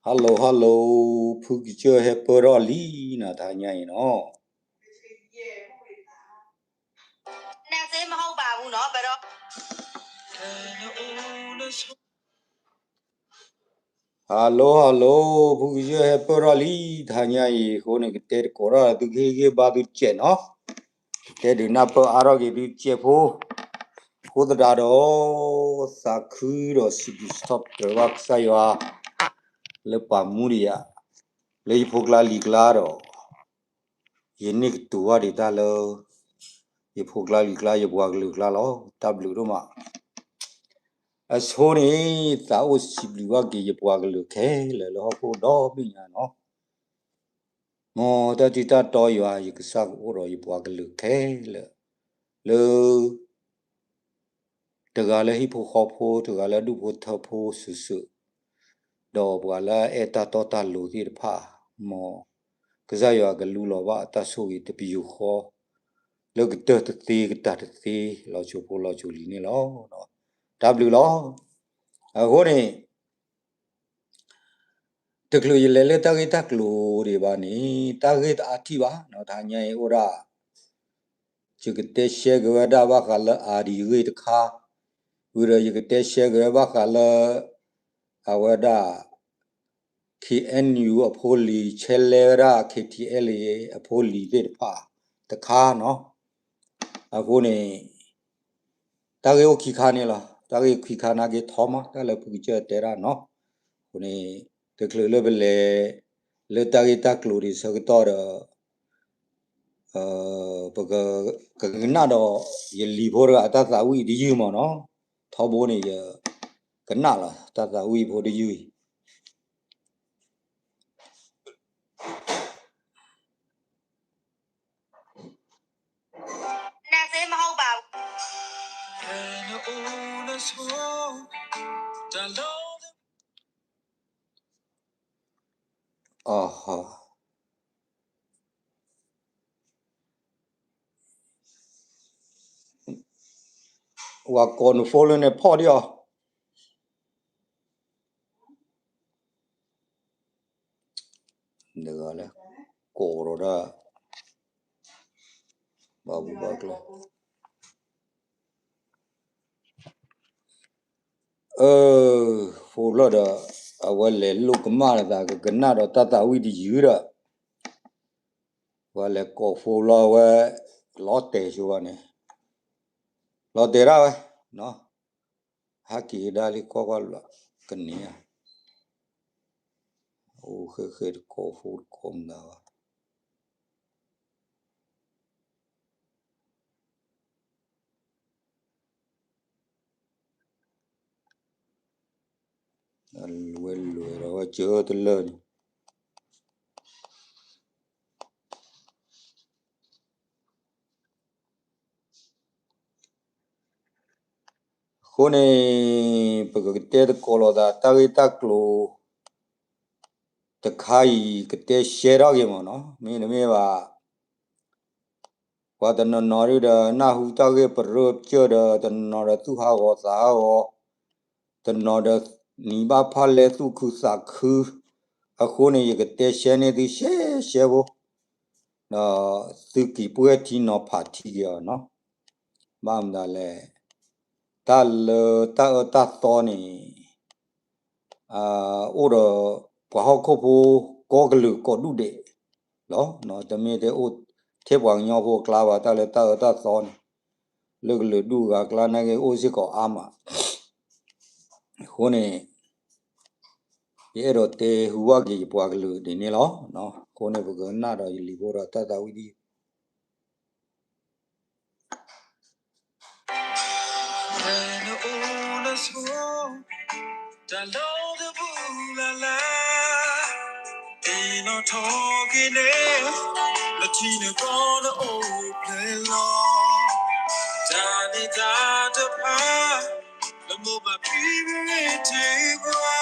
Hello hello, ဖုကစၢၢ်ဟဲပၢၢ်ထီၣ်လံနီၤ တဟါညါအံၤနီၤ. Hello hello, ဖုကစၢၢ်ဟဲပၢၢ်ထီၣ်လံ တဟါညါအံၤ အဃိန့ၣ် ကတဲတကိးထီၣ်သုကဟ့ၣ်ဂံၢ်ဘါသုစဲးနီၤ. ကတဲဒုးနၢ်ပၢၢ်အါထီၣ်က့ၤသုစဲးဖိ အဃိသတးဒီး သးခုဒီးစံးဘျုးစံးထီၣ်ပတြၢၤဘၣ်ကစၢ်ယွၤ လၢပာ်မူဒံးယၤ လၢယဖိကျါလံၤကျါဒီး ယန့ၢ်ကတိၤဘၣ်ဒံးတၢ်လၢ ယဖိကျါလံၤကျါ ယပှၤကလုာ်ကျါလီၤ. တၢ်ဘျုးဒိၣ်မး. အဆိန့ၣ် သးအိၣ်စံးဘျုးဘၣ်က့ၤယပှၤကလုာ်ခဲလၢာ်လၢဟီၣ်ခိၣ်ဒီဘ့ၣ်ညါနီၤ. မ်တၢ်ထံတၢ်တီယွၤ ယကစၢ်ကအိၣ်ဒီးယပှၤကလုာ်ခဲလၢာ် လၢ တဂၤလၢဟံၣ်ဖိဃီဖိ တဂၤလၢဒူၣ်ဖိထၢဖိစုာ်စုာ်, ဒီးပှၤလၢအအဲၣ်တၢ်တီတၢ်လိၤသ့ၣ်တဖၣ်, မ်ကစၢ်ယွၤကလူလီၤဘၣ်အတၢ်ဆိၣ်ဂ့ၤတပယူာ်ဃီ လၢကတၢၢ်တသ့ကတၢၢ်တသ့ လီၤစိၤဖိလီၤစိၤလံၤန့ၣ်လီၤ. တၢ်ဘျုးလီၤ. အဃိန့ၣ် တချုးယလဲၤလၢတၢ်ဂ့ၢ်တၢ်ကျိၤဒံးဘၣ်န့ၣ် တၢ်ဂ့ၢ်တအါထီၣ်ဘၣ်နီၤ, တဟါညါအံၤအိၣ်ဒၣ် ယကတဲရှဲက့ၤဝဲဒၣ်ဘၣ်ဃးလၢ အါဒံ ဂ့ၢ်တခါ, ဝံၤဒီးယကတဲရှဲက့ၤဝဲဘၣ်ဃးလၢ အဝဲဒၣ် KNU အဖိလံၤ ဆဲလဲဝဲဒၣ် KTLA အဖိလံၤသ့ၣ်တဖၣ်တခါနီၤ. အဃိန့ၣ် တၢ်ဂ့ၢ်အိၣ်ခံခါန့ၣ်လီၤ. တၢ်ဂ့ၢ်ခံခါနာ်က့ထီမး တၢ်လၢဖုကစၢၢ်တဲဒၣ်နီၤ. အဃိန့ၣ် တချုးလၢပလဲၤ လၢတၢ်ဂ့ၢ်တၢ်ကျိၤဒံးဆၢကတီၢ်ဒီး ပက ကကနၣ်ဒီးယလံၤဖိတဂၤအတၢ်သးဝံၣ်တယုၢ်မးနီၤ. ထီဘိန့ၣ် ယကနၣ်လီၤ တၢ်သးဝံၣ်ဖိတယုၢ်အံၤ ဝၤကိးနဖိလၢန့ၣ်ဖီၣ်ဒံးအီၤ နဂၤလၢ ကိးဒီးဒၣ် ဘၣ်ဘူဘၣ်ကျၢ အၢ ဖိလီၤဒီး အဝဲလဲၤလိာ်ကမၣ်လၢသး ကကနၣ်ဒီးတၢ်သးဝံၣ်တယုၢ်ဒီး ပှၤလဲၤကိးဖိလီၤဝဲ လီၤတဲာ်ဆိဝဲန့ၣ် လီၤတဲာ်ဒၣ်ဝဲ ဟဲက့ၤကဒါလံ ကွၢ်ကွၢ်လၢ ကန့ၢ်ဧါ အိၣ်ဃဲဃဲတကိးဖိတကိးမတၤဘၣ် အဝဲလဲၤဒီးဝဲစၢၤတလၢာ်န့ၣ် အဃိန့ၣ် ပကကတဲသကိးလိာ်သး တၢ်ဂ့ၢ်တၢ်ကျိၤ တခါအံၤ ကတဲရှဲထီၣ်က့ၤမးနီၤ မ့တမ့ၢ်ဘၣ် ပှၤတနီၤနီၤဒုဒီး နၢ်ဟူတၢ်ဂ့ၢ်ပရၢပစၢၢ်ဒီး တနီၤဒီးသူၣ်ဟးဂီၤသးဟးဂီၤ, တနီၤဒီးနံၤဘၣ်ဖၣ်လဲသူၣ်ခုသးခု, အဃိန့ၣ် ယကတဲရှဲန့ၢ်သုရှဲရှဲဖိ, ဒီးသုက့ၤပှဲၤထံနီၤဖးထံက့ၤအီၤနီၤ, ဘၣ်မတၤလဲၣ်, တၢ်လၢတၢ်အၢတၢ်သီန့ၣ် အိၣ်ဒီးပှၤဟီၣ်ခိၣ်ဖိကိးကလုာ်ကိးဒူၣ်ဒဲးလီၤ. တမ့ၢ်ထဲအိၣ်ထဲပှၤကညီဖိအကျါဘၣ် တၢ်လၢတၢ်အၢတၢ်သီန့ၣ် လၢကလုာ်ဒူၣ်အဂၤအကျါနာ်က့ အိၣ်စ့ၢ်ကီးအါမး. အဃိန့ၣ် ယအဲၣ်ဒိးတဲဟူဘၣ်က့ၤယပှၤကလုာ်ဒ်န့ၣ်လီၤ. အဃိန့ၣ် ပကနၣ်ဒီးယလံၤဖိဒီးတၢ်သးဝံၣ်ဒ် ဖဲနအိၣ်လၢဆိ တၢ်လီၢ်တပူၤလၢ်လၢ် သ့ၣ်နီၣ်ထီၣ်က့ၤန့ၣ် နထံနကီၢ်နအိၣ်ဖျဲၣ်လီၤ တၢ်န့ၣ်တၢ်တဖၣ် နမိၢ်ပၢ်ဖံဖုမ့ၢ်ထံၣ်ပှၤ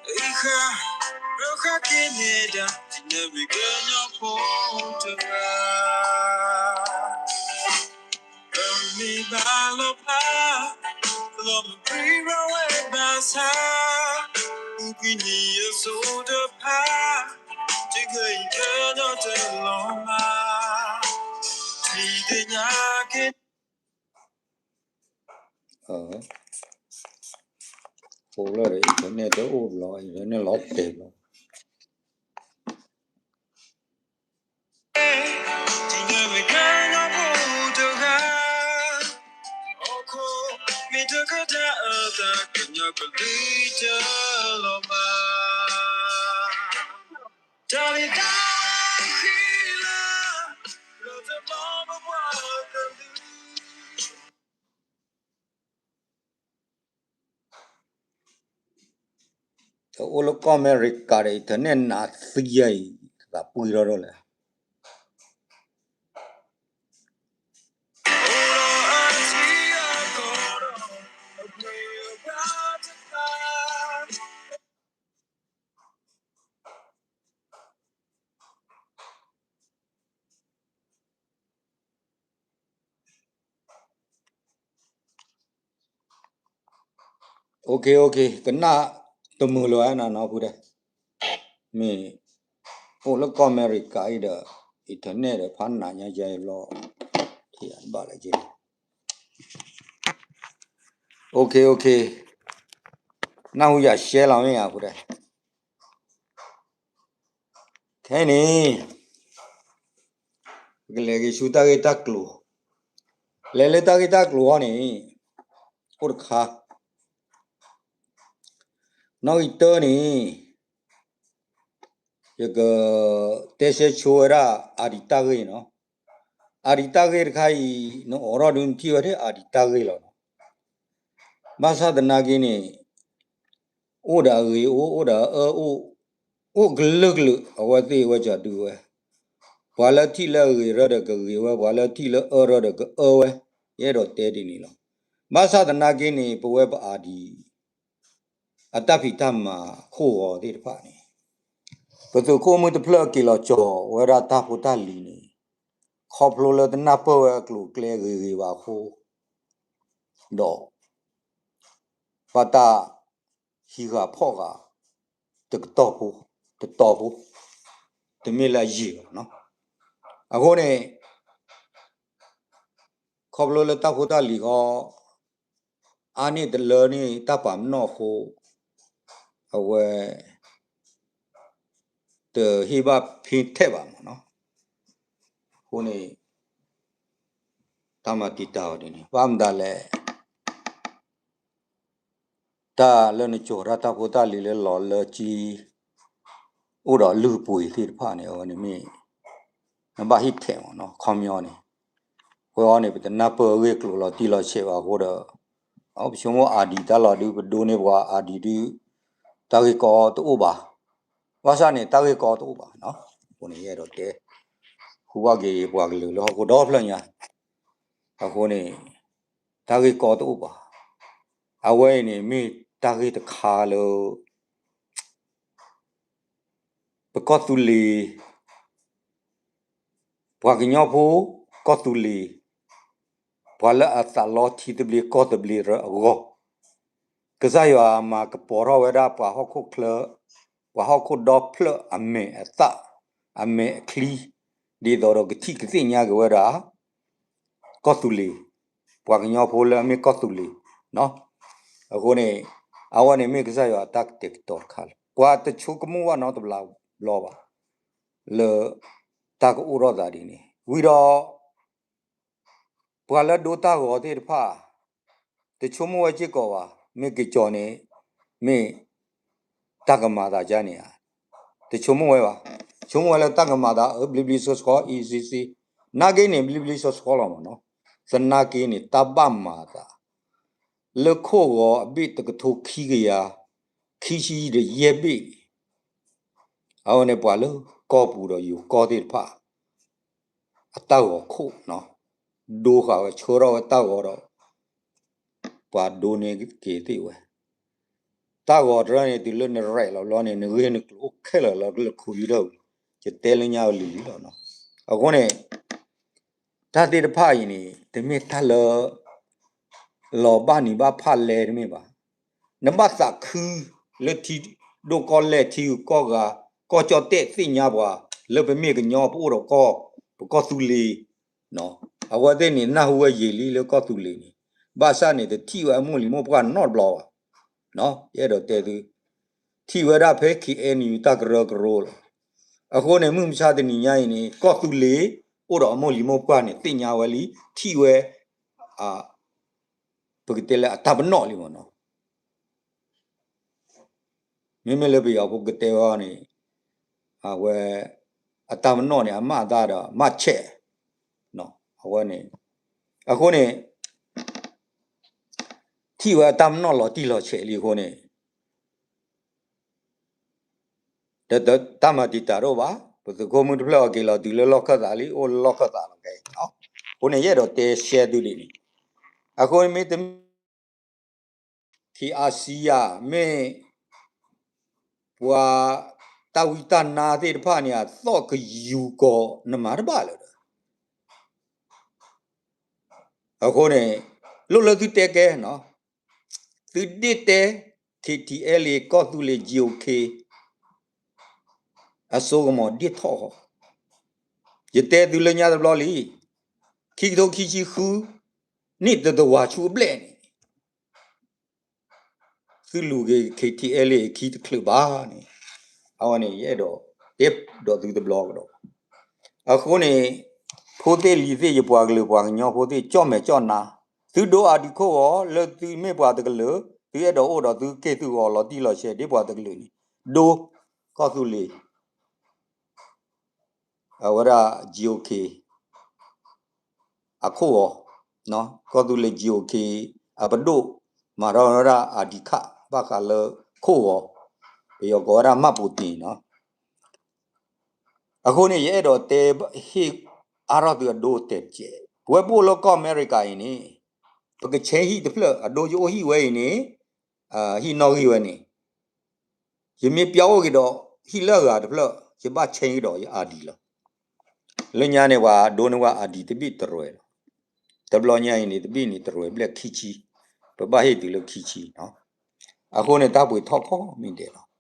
အ့ၣ်ဃာ် ရၢဃာ်က့ၤန့ၣ်ဒၣ် နမ့ၢ်ကညီဖိတဂၤ ပမ့ၢ်ဘၣ်လီၤဖျါ လီၤမ့ၢ်ပြံရဝဲဘၣ်ဆၣ် ကွံနံၤအစိၤတဖၣ်, တဂ့ၤကညီတလီၤမး, ထံသ့ၣ်ညါက့ အိၣ်လၢ internet တအိၣ်လီၤ, internet လီၤတဲာ်လီၤ. တအိၣ်လၢကီၢ်အမဲရကၤဒီး internet နးသံယဲအံၤ သးပှံၢ်ထီၣ်ဒိၣ်လဲၣ်. အိၣ်ခ့ အိၣ်ခ့ ကနၣ်တမုာ်လၢၤနၤနီၤဖုဒဲး, မ့ၢ်အိၣ်လၢကီၢ်အမဲရကၤအံၤဒီး internet ဒီးဖးနးညါယဲအံၤလီၤ, ထံၣ်ဘၣ်လၢက့ အိၣ်ခ့ အိၣ်ခ့, နၢ်ဟူယၤရှဲလီၤမ့ၢ်ဧါဖုဒဲး, ခဲအံၤန့ၣ် ပကလဲၤက့ၤဆူတၢ်ဂ့ၢ်တၢ်ကျိၤ, လဲၤလၢတၢ်ဂ့ၢ်တၢ်ကျိၤအံၤန့ၣ် အိၣ်တခါ, နီၣ်ဂံၢ်တၢန့ၣ် ယကတဲဆဲးဆိဝဲဒၣ်အၤဒံးတၢ်ဂ့ၢ်နီၤ, အၤဒံးတၢ်ဂ့ၢ်တခါအံၤ နအိးထီၣ်ဒုးနထံၣ်ဝဲထဲအၤဒံးတၢ်ဂ့ၢ်လီၤနီၤ, ဘၣ်ဆၣ်သနာ်က့န့ၣ် အိၣ်ဒီးအဂ့ၤအိၣ် အိၣ်ဒီးအအၢအိၣ်, အိၣ်ကလုာ်ကလုာ် အဝဲသ့ၣ်ဝဲကီၤဒုးဝဲ, ပှၤလၢထံၣ်လၢအဂ့ၤရၢဒီးကဂ့ၤဝဲ, ပှၤလၢထံၣ်လၢအၢရၢဒီးကအၢဝဲ, ယအဲၣ်ဒိးတဲဒ်န့ၣ်လီၤ. ဘၣ်ဆၣ်သနာ်က့န့ၣ် ပဝဲပအၤဒံး အတၢ်ဖံးတၢ်မၤခိၣ်ဂီၤသ့ၣ်တဖၣ်န့ၣ် ပသုးခိၣ်မုၢ်တဖျၢၣ်က့ၤလီၤကၠီၤဝဲဒၣ်တၢ်ဖိတၢ်လံၤန့ၣ် ခီဖျိလၢတနၢ်ပၢၢ်ဝဲအကျိၤအကျဲဂ့ၤဂ့ၤဘၣ်အဃိ ဒီး ဘၣ်တၢ်ဟံးဃာ်ဖီၣ်ဃာ် တကတီၢ်ဖိ တတီၤဖိ တမ့ၢ်လၢအယံာ်ဘၣ်နီၤ. အဃိန့ၣ် ခီဖျိလၢတၢ်ဖိတၢ်လံၤဃီ အါန့ၢ်တလၢန့ၢ်တၢ်ပာ်ပနီၣ်အဃိ အဝဲ တဟ့ၣ်ဘၣ်ဖ့ထဲးဘၣ်မ့ၢ်နီၤ. အဃိန့ၣ် တၢ်မၤတံာ်တာ်အီၤဒ်န့ၣ် ဘၣ်မတၤလဲၣ် တၢ်လၢနကၠီၤတၢ်ဖိတၢ်လံၤလၢလီၤလၢကံ အိၣ်ဒီးလုၢ်ပှ့ၤသ့ၣ်တဖၣ်န့ၣ် အဝဲန့ၣ်မ့ၢ် နဘၣ်ဟ့ၣ်ထဲးမ့ၢ်နီၤ ခီပညီန့ၣ်. အဃိအံၤန့ၣ် ပတနၢ်ပၢၢ်အဂ့ၢ်အကျိၤလီၤတံၢ်လီၤဆဲးဘၣ်အဃိဒီး ပဆိကမိၣ်အၤဒံးတၢ်လီၤဒုး ပဒိးန့ၢ်ပှၤအၤဒံးဒုး တၢ်ဂ့ၢ်ကီတအိၣ်ဘၣ်. ဘၣ်ဆၣ်န့ၣ် တၢ်ဂ့ၢ်ကီတအိၣ်ဘၣ်နီၤ. အဃိန့ၣ် ယအဲၣ်ဒိးတဲ ဃုဘၣ်က့ၤပှၤကလုာ်လၢဟီၣ်ခိၣ်ဒီဖျၢၣ်ညါ အဃိန့ၣ် တၢ်ဂ့ၢ်ကီတအိၣ်ဘၣ်. အဝဲအံၤန့ၣ် မ့ၢ်တၢ်ဂ့ၢ်တခါလၢ ပကီၢ်သူလ့ၤ ပှၤကညီဖိ ကီၢ်သူလ့ၤ ပှၤလၢအသးလီထံသဘျ့ကီၢ်သဘျ့အဂီၢ် ကစၢ်ယွၤမၤကပီၤထီၣ်ဝဲဒၣ်ပှၤဟီၣ်ခိၣ်ချၢ ပှၤဟီၣ်ခိၣ်ဒီဖျၢၣ်အမဲာ်အသၣ် အမဲာ်အချံ ဒ်သိးဒီးကထံၣ်ကသ့ၣ်ညါက့ၤဝဲဒၣ် ကီၢ်သူလ့ၤ ပှၤကညီဖိလၢအမ့ၢ်ကီၢ်သူလ့ၤ အဃိန့ၣ် အဝဲန့ၣ်မ့ၢ်ကစၢ်ယွၤအတၢ်ကတဲာ်ကတီၤတခါလၢ ပှၤတဆိကမိၣ်ဘၣ်နီတဘျီဘျီဘၣ် လၢတၢ်ကအိၣ်ထီၣ်သးဒ်န့ၣ် ဝံၤဒီး ပှၤလၢဒိတၢ်ဂီၤသ့ၣ်တဖၣ် တဆိကမိၣ်ဝဲစ့ၢ်ကီးဘၣ် မ့ၢ်က့ၤကၠီၤန့ၣ် မ့ၢ်တၢ်ကမၤသးဒ်န့ၣ်ဧါ တဆိကမိၣ်ဝဲဘၣ် ဆိကမိၣ်ဝဲလၢတၢ်ကမၤသး အၢဘျ့ဘျ့ဆှီဆှီ အံစ့စ့ နာ်က့န့ၣ် ဘျ့ဘျ့ဆှီဆှီလီၤမ့ၢ်နီၤ သနာ်က့န့ၣ် တၢ်ဘၣ်မၤသး လၢခိၣ်ဂီၤအဘ့ၣ်တကထိခံကယၤ ခံဆံဒီးယဲၢ်ဘ့ၣ်န့ၣ် အဝဲန့ၣ်ပှၤလၢကီၢ်ပူၤဒီးယိၤကီၢ်သ့ၣ်တဖၣ် အတၢ်ဂီၤခိၣ်နီၤ ဒိဃာ်ဝဲဆှၢထီၣ်ဝဲတၢ်ဂီၤဒီး ပှၤဒိန့ၢ်က့ၤသ့ၣ်ဝဲ တၢ်ဂီၤတရၢန့ၣ် တုၤလၢနရဲၣ်လီၤဘျီန့ၣ် နဂ့ၢ်နကျိၤအိၣ်ခဲလၢာ်လီၤလၢ computer ပူၤ ယတဲလၢညါအီၤလံၤလံၤလီၤနီၤ အဃိန့ၣ် တၢ်သ့ၣ်တဖၣ်အံၤန့ၣ် တမ့ၢ်တၢ်လၢ လီၤဘၣ်နံၤဘၣ်ဖၣ်လဲတမ့ၢ်ဘၣ် နဘၣ်သးခုလၢထံ ဒိၣ်ကီၢ်လဲၢ်ထံဂုၤကီၢ်ဂၤ, ကီၢ်ကၠီၣ်တဲၣ်သ့ၣ်ညါပှၤ လၢပမ့ၢ်ကညီပအိၣ်ဒီးကီၢ်, ပကီၢ်သူလ့ၤ, အဝဲသ့ၣ်န့ၣ် နၢ်ဟူဝဲယံာ်လံလၢကီၢ်သူလ့ၤန့ၣ်, ဘၣ်ဆၣ်န့ၣ် တထံၣ်ဝဲအမိၢ်လံၤမိၢ်ပှၢ်နီတဘျီဘၣ်. ယအဲၣ်ဒိးတဲသု, ထံၣ်ဝဲဒၣ်ဖဲ ခ့ၣ်အဲၣ်ယူၣ် တၢ်ကရၢကရိလီၤ. အဃိန့ၣ် မုၢ်မဆါတနံၤညါအံၤန့ၣ် ကီၢ်သူလ့ၤ အိၣ်ဒီးအမိၢ်လံၤမိၢ်ပှၢ်န့ၣ် သ့ၣ်ညါဝဲလံ, ထံၣ်ဝဲ ပကတဲလၢအတၢ်ပနီၣ်လံမ့ၢ်နီၤ. မ့မ့ၢ်လၢပယီၤဖိကတဲဝဲန့ၣ်, အဝဲ အတၢ်ပနီၣ်န့ၣ် အမၣ်အသးဒီး မၣ်ဆဲး, အဝဲန့ၣ်, အဃိန့ၣ် ထံၣ်ဝဲအတၢ်ပနီၣ်လီၤတံၢ်လီၤဆဲးလံအဃိန့ၣ် တၢ်မၤတံာ်တာ်တအိၣ်ဘၣ်, ပသုးခိၣ်မုၢ်တဖျၢၣ်အီၤက့ၤလီၤတုၤလၢလီၢ်ခၢၣ်သးလံ, အိၣ်လၢလီၢ်ခၢၣ်သးလီၤခဲအံၤ. အဃိန့ၣ် ယအဲၣ်ဒိးတဲရှဲသုဒ်န့ၣ်, အဃိန့ၣ်မ့ၢ်တမ့ၢ် ခ့အါစံယါ မ့ၢ် ပှၤတၢ်ဝံတၢ်နါသ့ၣ်တဖၣ်န့ၣ် အသီၣ်ကယူၤကီးနမၤတဘၣ်လၢၤဒီး အဃိန့ၣ် လိၣ်လၢသုတဲကဲနီၤ, သုဒ့ၣ်တဲ ခ့ၣ်ထံၣ်အဲလ့ၣ် ကီၢ်သူလ့ၤ GOK အစိကမီၤဒ့ၣ်ထီၣ်ဃီ, ယတဲသုလၢညါတဘျီလံ, ခံကထိခံဆံဃု န့ၣ်တသဝီဆူအဘျဲၣ်န့ၣ် သုလူၤက့ၤ ခ့ၣ်ထံၣ်အဲလ့ၣ် ခံတချုးဘၣ်န့ၣ်, အဝဲန့ၣ် ယအဲၣ်ဒိးတဲဒီးသုတဘျီကဒီး. အဃိန့ၣ် ဖိသ့ၣ်လံၤသ့ၣ် ယပှၤကလုာ်ပှၤကညီဖိသ့ၣ် ကၠီၣ်မဲာ်ကၠီၣ်နါ, သုဒိအဒံးခိၣ်ဂီၤ လၢသုမ့ၢ်ပှၤတကလုာ်, သုအဲၣ်ဒိးအိၣ်ဒီးသုက့ၢ်သုဂီၤလီၤတံၢ်လီၤဆဲးဒ်ပှၤတကလုာ်န့ၣ်, ဒိ ကီၢ်သူလ့ၤ အဝဲဒၣ် GOK အခိၣ်ဂီၤ, ကီၢ်သူလ့ၤ GOK အပဒိၣ် မၤထီၣ်ဝဲဒၣ် ID card ဘၣ်ဃးလၢခိၣ်ဂီၤ, ပယီၤကိးဝဲဒၣ် မှတ်ပုံတင် နီၤ. အဃိန့ၣ် ယအဲၣ်ဒိးတဲဟ့ၣ်အါထီၣ်သုအဒိတဲာ်တကဲး, ပဝဲပအိၣ်လၢကီၢ်အမဲရကၤအံၤန့ၣ် ပက change ဟံၣ်တဖျၢၣ်, အဒိယအိၣ်ဟံၣ်ဝဲအံၤန့ၣ်, ဟံၣ်နီၣ်ဂံၢ်ဝဲန့ၣ် ယမ့ၢ်ပျီအိၣ်က့ၤဒီး ဟံၣ်လၢအဂၤတဖျၢၣ် ယဘၣ် change ကဒီးယ ID လီၤ. လၢညါန့ၣ် ပှၤဒိန့ၢ်ဝဲ ID တဘ့ၣ်တရဲၣ်လီၤ. တဘျီညါအံၤန့ၣ် တဘ့ၣ်န့ၣ်တရဲၣ်ဘျဲၣ်ခံဆံ, ပဘၣ်ဟ့ၣ်တုၤလၢခံဆံနီၤ. အဃိန့ၣ် တၢ်ပှ့ၤထီၣ်ခီမ့ၢ်ဒဲးလီၤ.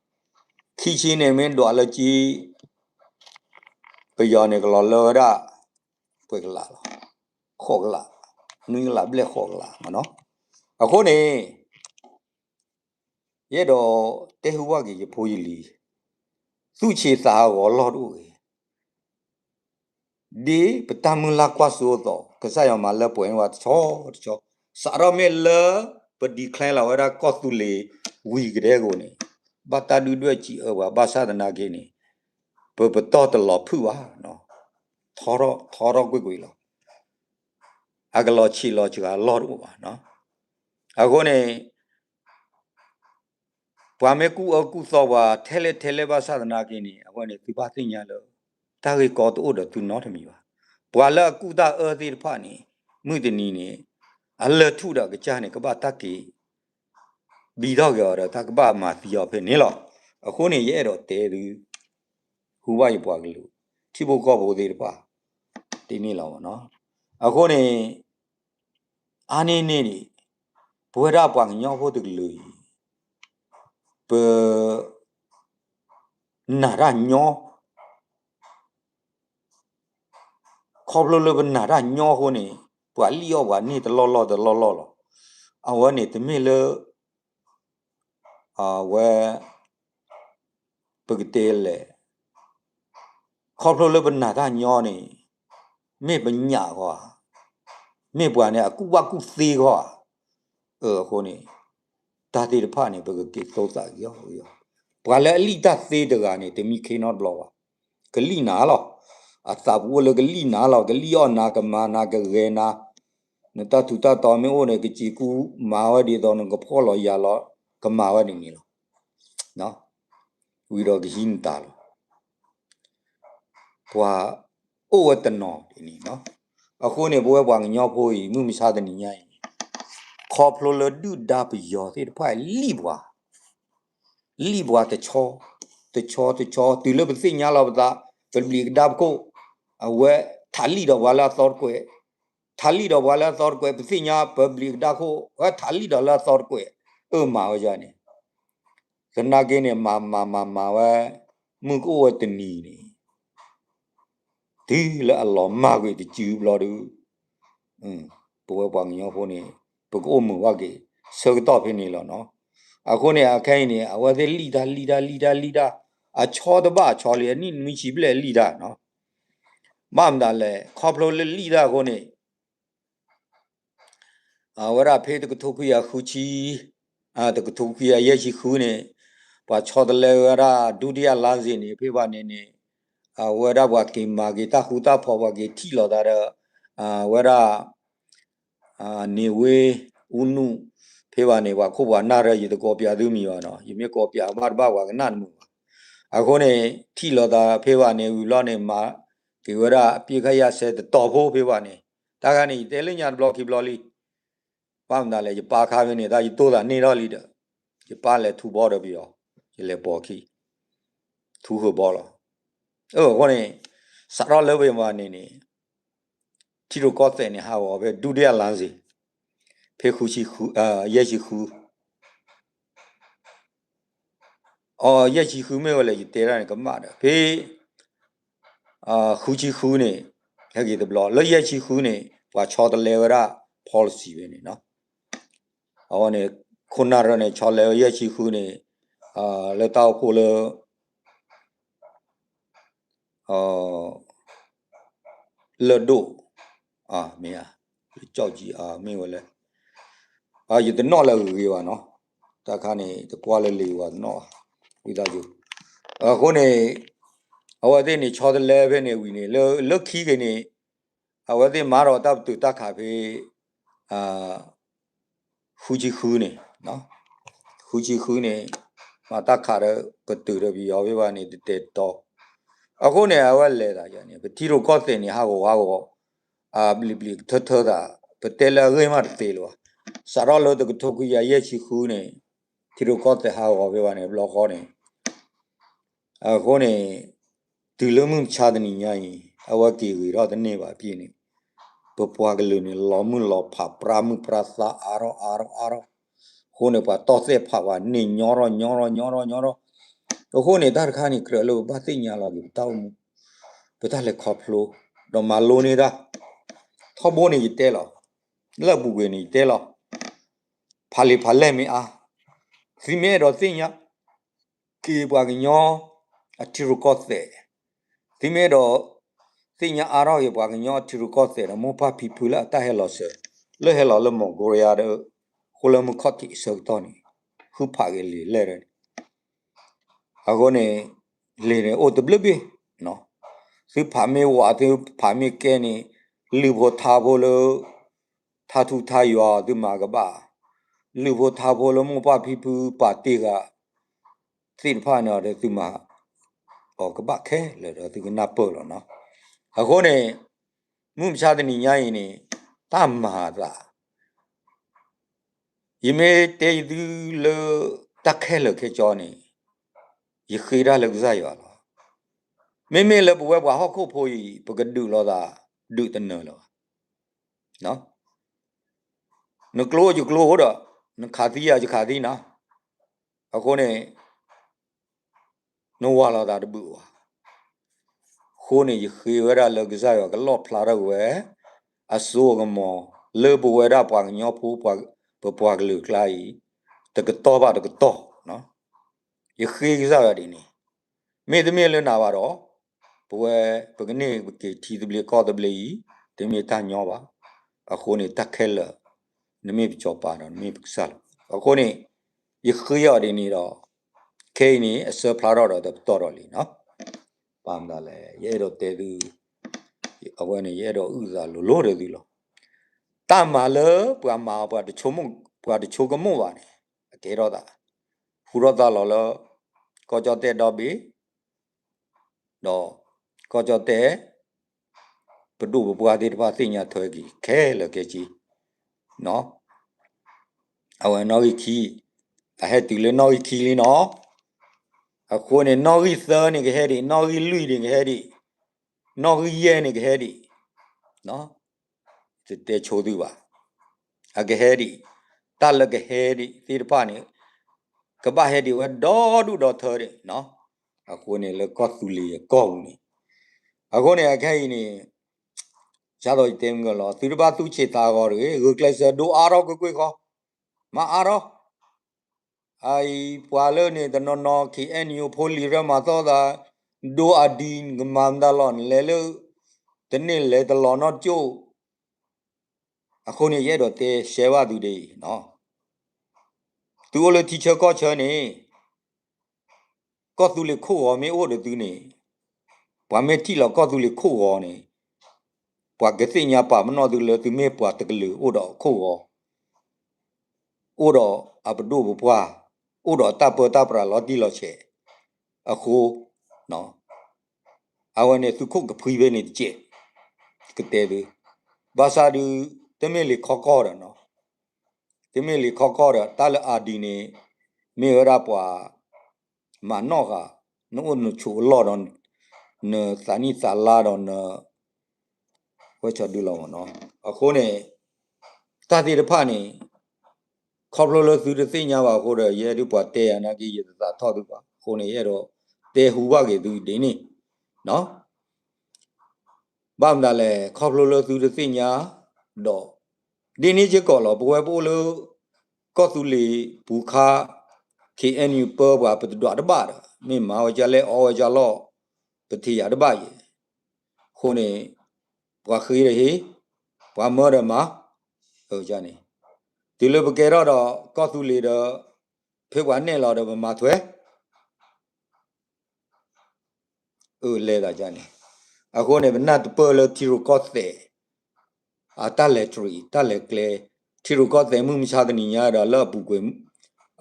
ခံဆံန့ၣ်မ့ၢ်ဒွးလၢကံ ပယီၤန့ၣ်ကလီၤလၢဝဲဒၣ် ပှဲၤကလးလီၤ. ဃိးကလး, နွံကလးဘျဲၣ်ဃိးကလးမ့ၢ်နီၤ. အဃိန့ၣ် ယအဲၣ်ဒိးတဲဟူဘၣ်က့ၤယဖိယလံၤ, သူၣ်ဆံးသးဟးဂီၤလီၢ်တအိၣ်ဂ့ၤ, ဒ်ပတၢ်မုၢ်လၢ်ကွၢ်စိအသိး ကစၢ်ယွၤမၤလၢပှဲၤန့ၢ်ဝဲတဆီတဆီ, စးထီၣ်မ့ၢ်လၢပ declare လီၤဝဲဒၣ်ကီၢ်သူလ့ၤဝံၤကတည်းအဂီၢ်န့ၣ်, ဘၣ်တၢ်ဒုၣ်ဒွဲၣ်စံးအၢပှၤ ဘၣ်ဆၣ်သနာ်က့န့ၣ် ပပတီၢ်တလီၤဖုၣ်ဘၣ်, ထီထီၣ်ကွ့ၢ်ကွ့ၢ်လီၤ. အကလီၤဆံးလီၤစှၤအလီၢ်တအိၣ်ဘၣ်နီၤ. အဃိန့ၣ် ပှၤမ့ၢ်ကူၣ်အၢကူၣ်သီပှၤထဲလဲၣ်ထဲလဲၣ်ဘၣ်ဆၣ်သနာ်က့န့ၣ် အဝဲန့ၣ်သုဘၣ်သ့ၣ်ညါလၢ တၢ်ဂ့ၢ်ကီတအိၣ်ဒီးသုနီတမံၤဘၣ်. ပှၤလၢအကူၣ်တၢ်အၢသ့ၣ်တဖၣ်န့ၣ် မုၢ်တနံၤန့ၣ် အလၢၢ်ထူၣ်ဒီးအကစၢ်န့ၣ် ကဘၣ်တၢ်က့ၤ ဘံထီၣ်က့ၤအီၤဒီး တၢ်ကဘၣ်မၤသံအီၤဖဲန့ၣ်လီၤ. အဃိန့ၣ် ယအဲၣ်ဒိးတဲသု ဟူဘၣ်ယပှၤကလုာ် ထံဖိကီၢ်ဖိသ့ၣ်တဖၣ် ဒ်န့ၣ်လီၤမ့ၢ်နီၤ. အဃိန့ၣ် အါန့ၢ်န့ၢ်ဒံး ပဝဲဒၣ်ပှၤကညီဖိတကလုာ်အံၤ ပ နာ်တၢ်ညီ ခီဖျိလၢပနာ်တၢ်ညီအဃိန့ၣ် ပှၤလံၣ်အီၣ်ပှၤန့ၢ်တလီၢ်လီၢ်တလီၢ်လီၢ်လီၤ. အဝဲန့ၣ်တမ့ၢ်လၢ အဝဲ ပကတဲလဲၣ် ခီဖျိလၢပနာ်တၢ်ညီန့ၣ် မ့ၢ်ပညၣ်ဂီၢ်ဧါ, မ့ၢ်ပှၤန့ၣ်အကူၣ်ဘၣ်ကူၣ်သ့ဂီၢ်ဧါ. အဃိန့ၣ် တၢ်သ့ၣ်တဖၣ်န့ၣ် ပကက့ၤသိသးက့ၤအီၤက့ၤအီၤ. ပှၤလၢအလံၣ်တၢ်သ့တဂၤန့ၣ် တမံခ့နီတဘျီဘၣ်. ကလံၣ်နၤလီၤ. အသးပူၤအိၣ်လၢကလံၣ်နၤလီၤ. ကလံၣ်အီၣ်နၤ ကမၤနၤ ကဂဲၤနၤ, နတၢ်ထူးတၢ်တီၤမ့ၢ်အိၣ်န့ၣ် ကစံးကူမၤဝဲဒ်သိး နကဖှီၣ်လီၤယာ်လီၤ ကမၤဝဲဒ်န့ၣ်လီၤ. ဝံၤဒီးကဟံးနတၢ်လီၤ. ပှၤအိၣ်ဝဲတနီၤဒ်န့ၣ်လီၤ. အဃိန့ၣ် ပဝဲပှၤကညီဖိအံၤ မုၢ်မဆါတနံၤညါအံၤန့ၣ် ခီဖျိလၢဒုၣ်ဒါပယီၤသ့ၣ်တဖၣ်လံၣ်ပှၤ, လံၣ်ပှၤတဆီ, တဆီတဆီ တုၤလၢပသ့ၣ်ညါလီၤပသး, ပဘျံးကဒါပခိၣ်, အဝဲထးလံၣ်ဒီးပှၤလၢအသီတကွဲး, ထးလံၣ်ဒီးပှၤလၢအသီတကွဲး, ပသ့ၣ်ညါပဘျံးကဒါခိၣ် အဝဲထးလံၣ်ဒီးလၢအသီတကွဲး, အၢမၤဝဲဒ်န့ၣ် သနာ်က့န့ၣ် မၤမၤမၤမၤဝဲ မုၢ်ကအိၣ်ဝဲတနံၤန့ၣ် တုၤလၢအလီၤမၢ်ကွံာ်တစုဘျီဒီး ပဝဲပှၤကညီဖိန့ၣ် ပကအိၣ်မုာ်ဘၣ်က့ၤ ဆၢကတီၢ်ဖဲန့ၣ်လီၤနီၤ. အဃိန့ၣ် အခဲအံၤန့ၣ် အဝဲသ့ၣ်လံၣ်တၢ်လံၣ်တၢ်လံၣ်တၢ်လံၣ်တၢ် အဆီတဘၣ်အဆီလံ အနံၣ်နွံဆံဘျဲၣ်လံၣ်တၢ်နီၤ. ဘၣ်မတၤလဲၣ် ခီဖျိလၢလံၣ်တၢ်အဃိန့ၣ် အဝဲဒၣ်ဖဲတကထိခွံကယၤဃုဆံ, တကထိခွံကယၤယဲၢ်ဆံဃုန့ၣ် ပှၤဆီတလဲဝဲဒၣ် ဒုတိယလမ်းစဉ်န့ၣ် ဖဲဘၣ်န့ၣ်န့ၣ် အဝဲဒၣ်ပှၤက့ၤမၤက့ၤတၢ်ဃူတၢ်ဖိး ပှၤက့ၤထံၣ်လိာ်သးဒီး အဝဲဒၣ် နေဝင်းဦးနု ဖဲဘၣ်န့ၣ် ပှၤခိၣ်ပှၤနၢ်ရၢ ယတကိးပၠးသုမံၤဘၣ်နီၤ, ယမ့ၢ်ကိးပၠးဘၣ်တဘၣ်ပှၤကနၣ်တမုာ်ဘၣ်. အဃိန့ၣ် ထံၣ်လိာ်သးဖဲဘၣ်န့ၣ်ဝံၤဘျီန့ၣ် မၤက့ၤဝဲဒၣ် အပစ်ခတ်ရပ်စဲ တတီၤဖိဖဲဘၣ်န့ၣ် တၢ်ခါန့ၣ် ယတဲလၢညါတဘျီခံဘျီလံ. ဘၣ်မနုၤလဲၣ် ယပာ်ခါဖဲန့ၣ် တၢ်ယတိၢ်သးန့ၢ်ထီၣ်လံဒီး ယပာ်လဲၤထူဘီဒီးပယီၤ, ယလဲၤပိာ်ခံ ထူဃုာ်ဘီလီၤ. အဃိန့ၣ် စးထီၣ်လၢပယီၤမၤန့ၣ်န့ၣ် ထံရူၢ်ကီၢ်သဲးန့ၣ် ဟးဂီၤဖဲ ဒုတိယလမ်းစဉ် ဖဲဃုဆံဃု, ယဲၢ်ဆံဃု, အ ယဲၢ်ဆံဃုမ့ၢ်ဝဲလဲၣ် ယတဲဒၣ်န့ၣ် ကမၣ်ဒီး ဖဲ ဃုဆံဃုန့ၣ် ဟဲက့ၤတဘျီ, လၢယဲၢ်ဆံဃုန့ၣ် ပှၤဆီတလဲဝဲဒၣ် policy ဝဲန့ၣ်နီၤ. အဝဲန့ၣ် ခိၣ်နၢ်ရၢန့ၣ် ဆီလဲဝဲယဲၢ်ဆံဃုန့ၣ် လၢတၢ်အိၣ်ဖှိၣ်လၢ လၢၢ်ဒိၣ်, မ့ၢ်ဧါ, ကၠီၣ်ကၠံ မ့ၢ်ဝဲလဲၣ်, ယတနီၣ်လၢအဂ့ၤဂ့ၤဘၣ်နီၤ, တၢ်ခါန့ၣ် တကွၢ်လၢလံာ်ဝဲတနီၣ်ဘၣ်, ဝံသးစူၤ, အဃိန့ၣ် အဝဲသ့ၣ်န့ၣ် ဆီတလဲဖဲန့ၣ်ဝံၤန့ၣ် လၢ လၢခံက့ၤန့ၣ် အဝဲသ့ၣ်မၤထီၣ်တၢ်ပတုာ်တၢ်ခးဖဲ ဃုဆံဃုန့ၣ်, ဃုဆံဃုန့ၣ် မၤတၢ်ခးဒီးပတုာ်ဒီးပယီၤဖဲဘၣ်န့ၣ် တတဲာ်တတီၤ, အဃိန့ၣ် အဝဲလဲၤသးယၤန့ၣ် ပထံရူၢ်ကီၢ်သဲးန့ၣ် ဟးဂီၤဟးဂီၤ အဘျံးဘျံးကထၢထၢသး, ပတဲလၢအဂ့ၢ်မးတသ့လၢၤဘၣ်, စးထီၣ်လၢတကထိခွံကယၤယဲၢ်ဆံဃုန့ၣ် ထံရူၢ်ကီၢ်သဲးဟးဂီၤဖဲဘၣ်န့ၣ် ဘျီဃီန့ၣ် အဃိန့ၣ် တုၤလၢမုၢ်မဆါတနံၤညါအံၤ အဝဲက့ၤဂ့ၤထီၣ်တန့ၢ်ဘၣ်အပျ့ၤန့ၣ် ပပှၤကလုာ်န့ၣ် လီၤမုၢ်လီၤဖး ပြးမုၢ်ပြးသးအါထီၣ်အါထီၣ်အါထီၣ်, အဃိန့ၣ် ပှၤတီၢ်သဲၣ်ဖးဝဲန့ၣ်ညီထီၣ်ညီထီၣ်ညီထီၣ်ညီထီၣ်, အဃိန့ၣ် တၢ်တခါန့ၣ် ကြၢးလၢပဘၣ်သ့ၣ်ညါလီၤက့ၤပတၢ်အိၣ်မူ, ပတၢ်လဲၤခီဖျိ ဒီးမၤလိန့ၢ်တၢ်, ထီဘိန့ၣ်ယတဲလီၤ, လၢအပူၤကွံာ်န့ၣ်ယတဲလီၤ, ဖးလံာ်ဖးလဲၢ်မ့ၢ်အါ, သုမ့ၢ်အဲၣ်ဒိးသ့ၣ်ညါ က့ၤပှၤကညီ အထံရူၢ်ကီၢ်သဲး, သုမ့ၢ်အဲၣ်ဒိး သ့ၣ်ညါအါထီၣ်က့ၤပှၤကညီအထံရူၢ်ကီၢ်သဲးဒီး မိၢ်ပၢ်ဖံဖုလၢအတၢ်ဟဲလီၤစၢၤ လၢဟဲလီၤလၢမီၢ်ကိရံယါဒီး ဃိလၢမုၢ်ခီၣ်ထံးအဆၢကတီၢ်န့ၣ် ဃုဖးက့ၤလံာ်လဲၢ်ဒီးန့ၣ် အဃိန့ၣ် လံာ်န့ၣ်အိၣ်တဘျုးဘ့ၣ်, သုဖးမ့ၢ်ဝး သုဖးမ့ၢ်ကဲန့ၣ် လုၢ်ဖိထါဖိလၢ ထါထူထါယွၤအီၤသုမၤကဘၣ်, လုၢ်ဖိထါဖိလၢမိၢ်ပၢ်ဖံဖုပာ်တ့ၢ်ဃာ် သ့ၣ်တဖၣ်န့ၣ်ဒီးသုမၤ အီၤကဘၣ်ခဲလၢာ်ဒီးသုကနၢ်ပၢၢ်လီၤနီၤ. အဃိန့ၣ် မုၢ်မဆါတနံၤညါအံၤန့ၣ် တၢ်မၤအသး ယမ့ၢ်တဲယသုလၢ တၢ်ခဲလၢာ်ခဲဆ့န့ၣ် ယဃ့တၢ်လၢကစၢ်ယွၤလီၤ. မ့မ့ၢ်လၢပဝဲပှၤဟီၣ်ခိၣ်ဖိအံၤ ပကဒုးလိာ်သး ဒုးတနၢၤလၢၤဘၣ်. နကျိယကျိဒီး နခးသံယခးသံနီၤ. အဃိန့ၣ် နဝၤလိာ်သးတဘၣ်ဘၣ်. အဃိန့ၣ် ယဃ့ဝဲဒၣ်လၢကစၢ်ယွၤကလီၣ်ဖျါထီၣ်ဝဲ အစိအကမီၤ လၢပဝဲဒၣ်ပှၤကညီဖိ ပပှၤကလုာ်အကျါအံၤ တကတီၢ်ဘၣ်တကတီၢ် ယဃ့ကစၢ်ယွၤဒ်န့ၣ်, မ့တမ့ၢ်လၢနၤဘၣ်ဒီး ပဝဲ ပကန့ၢ်ပက့ၤထံသဘျ့ကီၢ်သဘျ့အံၤ တမ့ၢ်တၢ်ညီဘၣ်. အဃိန့ၣ် တၢ်ခဲလၢာ် နမ့ၢ်ပစီၤပၤဒီး နမ့ၢ်ပကစၢ်လီၤ. အဃိန့ၣ် ယဃ့အီၤဒ်န့ၣ်ဒီး ခဲအံၤန့ၣ် အဆၢဖျါထီၣ်ဒီးတပတီၢ်ဒီးလံနီၤ. ဘၣ်မနုၤလဲၣ် ယအဲၣ်ဒိးတဲသု အဝဲန့ၣ် ယအဲၣ်ဒိးအုၣ်သးလိၤလိၤဒီးသုလီၤ. တၢ်မၤလၢပှၤမၤအီၤ ပှၤတဆိကမိၣ်ဘၣ်န့ၣ် အကဲထီၣ်သး ဟူထီၣ်သါလီၤလၢ ကီၢ်ကၠီၣ်တဲၣ်ဒီဘ့ၣ် ဒီး ကီၢ်ကၠီၣ်တဲၣ် ပဒိၣ်ပပှၢ်သ့ၣ်တဖၣ်သ့ၣ်ညါထွဲက့ၤ ခဲလၢာ်ခဲဆ့ အဝဲနီၣ်ဂံၢ်ခံ အဟဲတုၤလၢနီၣ်ဂံၢ်ခံလံနီၤ. အဃိန့ၣ် နီၣ်ဂံၢ်သၢန့ၣ်ကဟဲဒံး, နီၣ်ဂံၢ်လွံၢ်န့ၣ်ကဟဲဒံး, နီၣ်ဂံၢ်ယဲၢ်န့ၣ်ကဟဲဒံး, တတဲဆိသုဘၣ်, အကဟဲဒံး, တၢ်လၢကဟဲဒံးသ့ၣ်တဖၣ်န့ၣ် ကဘၣ်ဟဲဒံးဝဲဒီဒူၣ်ဒီထၢန့ၣ်, အဃိန့ၣ်လၢကီၢ်သူလ့ၤအကီၢ်ပူၤန့ၣ်, အဃိန့ၣ် အခဲအံၤန့ၣ် ကသိးယတဲမုၢ်ကလီၤ သုတဘၣ်သူၣ်ဆံးသးဂီၤတဂ့ၤ, ဂုာ်ကျဲးစၢးဒိအါထီၣ်ကွ့ၢ်ကွ့ၢ်ဃီ, မၤအါထီၣ် အအံၤပှၤလၢန့ၣ် တနီၤနီၤ ခ့ၣ်အဲၣ်ယူၣ်ဖိလံၤရၢမၤသီသး, ဒိအါဒံးကမၤမတၤလီၤ နလဲၤလၢ တန့ၢ်လဲၤတလီၤနီတကၠိၢ်, အဃိန့ၣ် ယအဲၣ်ဒိးတဲရှဲဘၣ်သုဒ်အံၤ, သုအိၣ်လၢထံဆၢကီၢ်ဆၢန့ၣ် ကီၢ်သူလ့ၤခိၣ်ဂီၤမ့ၢ်အိၣ်ဒီးသုန့ၣ်, ပှၤမ့ၢ်ထံၣ်လီၤကီၢ်သူလ့ၤခိၣ်ဂီၤန့ၣ်, ပှၤကသ့ၣ်ညါပာ်ပနီၣ်သုလၢသုမ့ၢ်ပှၤတကလုာ်အိၣ်ဒီးခိၣ်ဂီၤ, အိၣ်ဒီးအပဒိၣ်ပပှၢ်, အိၣ်ဒီးတၢ်ပၢတၢ်ပြးလီၤတံၢ်လီၤဆဲး, အဃိ အဝဲန့ၣ်သုးခိၣ်ကဖှံဖဲန့ၣ်တကဲး, ကတဲသု, ဘၣ်ဆၣ်ဒုး တမ့ၢ်လံၤခီကီၢ်ဒီးနီၤ, တမ့ၢ်လံၤခီကီၢ်ဒီး တၢ်လၢအါဒံးန့ၣ် မ့ၢ်ဝဲဒၣ်ပှၤ မၤနီၣ်ဃာ် နအိၣ်နဆိးအလီၢ်ဒီး နသးနံၣ်သးလါဒီးန ဝဲဆီဒုလီၤမ့ၢ်နီၤ, အဃိန့ၣ် တၢ်သ့ၣ်တဖၣ်န့ၣ် ခီဖျိလၢသုတသ့ၣ်ညါဘၣ်အဃိဒီး ယဲဒုးပှၤတဲယၤနာ်က့ ယတသးထီၣ်သုဘၣ်အဃိန့ၣ် ယအဲၣ်ဒိးတဲဟူဘၣ်က့ၤသုဒ်န့ၣ် ဘၣ်မတၤလဲၣ် ခီဖျိလၢသုတသ့ၣ်ညါဒီး ဒ်န့ၣ်စ့ၢ်ကီးလီၤ ပဝဲပအိၣ်လၢ ကီၢ်သူလ့ၤပူၤခါ ခ့ၣ်အဲၣ်ယူၣ်ပၢပှၤ ပတဒွးတဘၣ်ဒီး မ့ၢ်မၤဝဲကၢလဲၣ်အီဝဲကၢလီၢ် ပထံၣ်ယၤတဘၣ်ယဲၢ် အဃိန့ၣ် ပှၤဃ့ဒီးဟ့ၣ် ပှၤမၢဒီးမၤ န့ၣ် တုၤလၢပကဲထီၣ်ဒီး ကီၢ်သူလ့ၤဒီး ဖဲပှၤနဲၣ်လီၤဒီးပမၤထွဲ အလဲၤသးန့ၣ် အဃိန့ၣ် ပနၢ်တပၢၢ်လၢထံရူၢ်ကီၢ်သဲး အတၢ်လဲၤတြံၤ တၢ်လဲၤကျဲ ထံရူၢ်ကီၢ်သဲးမုၢ်မဆါတနံၤညါဒီးလၢ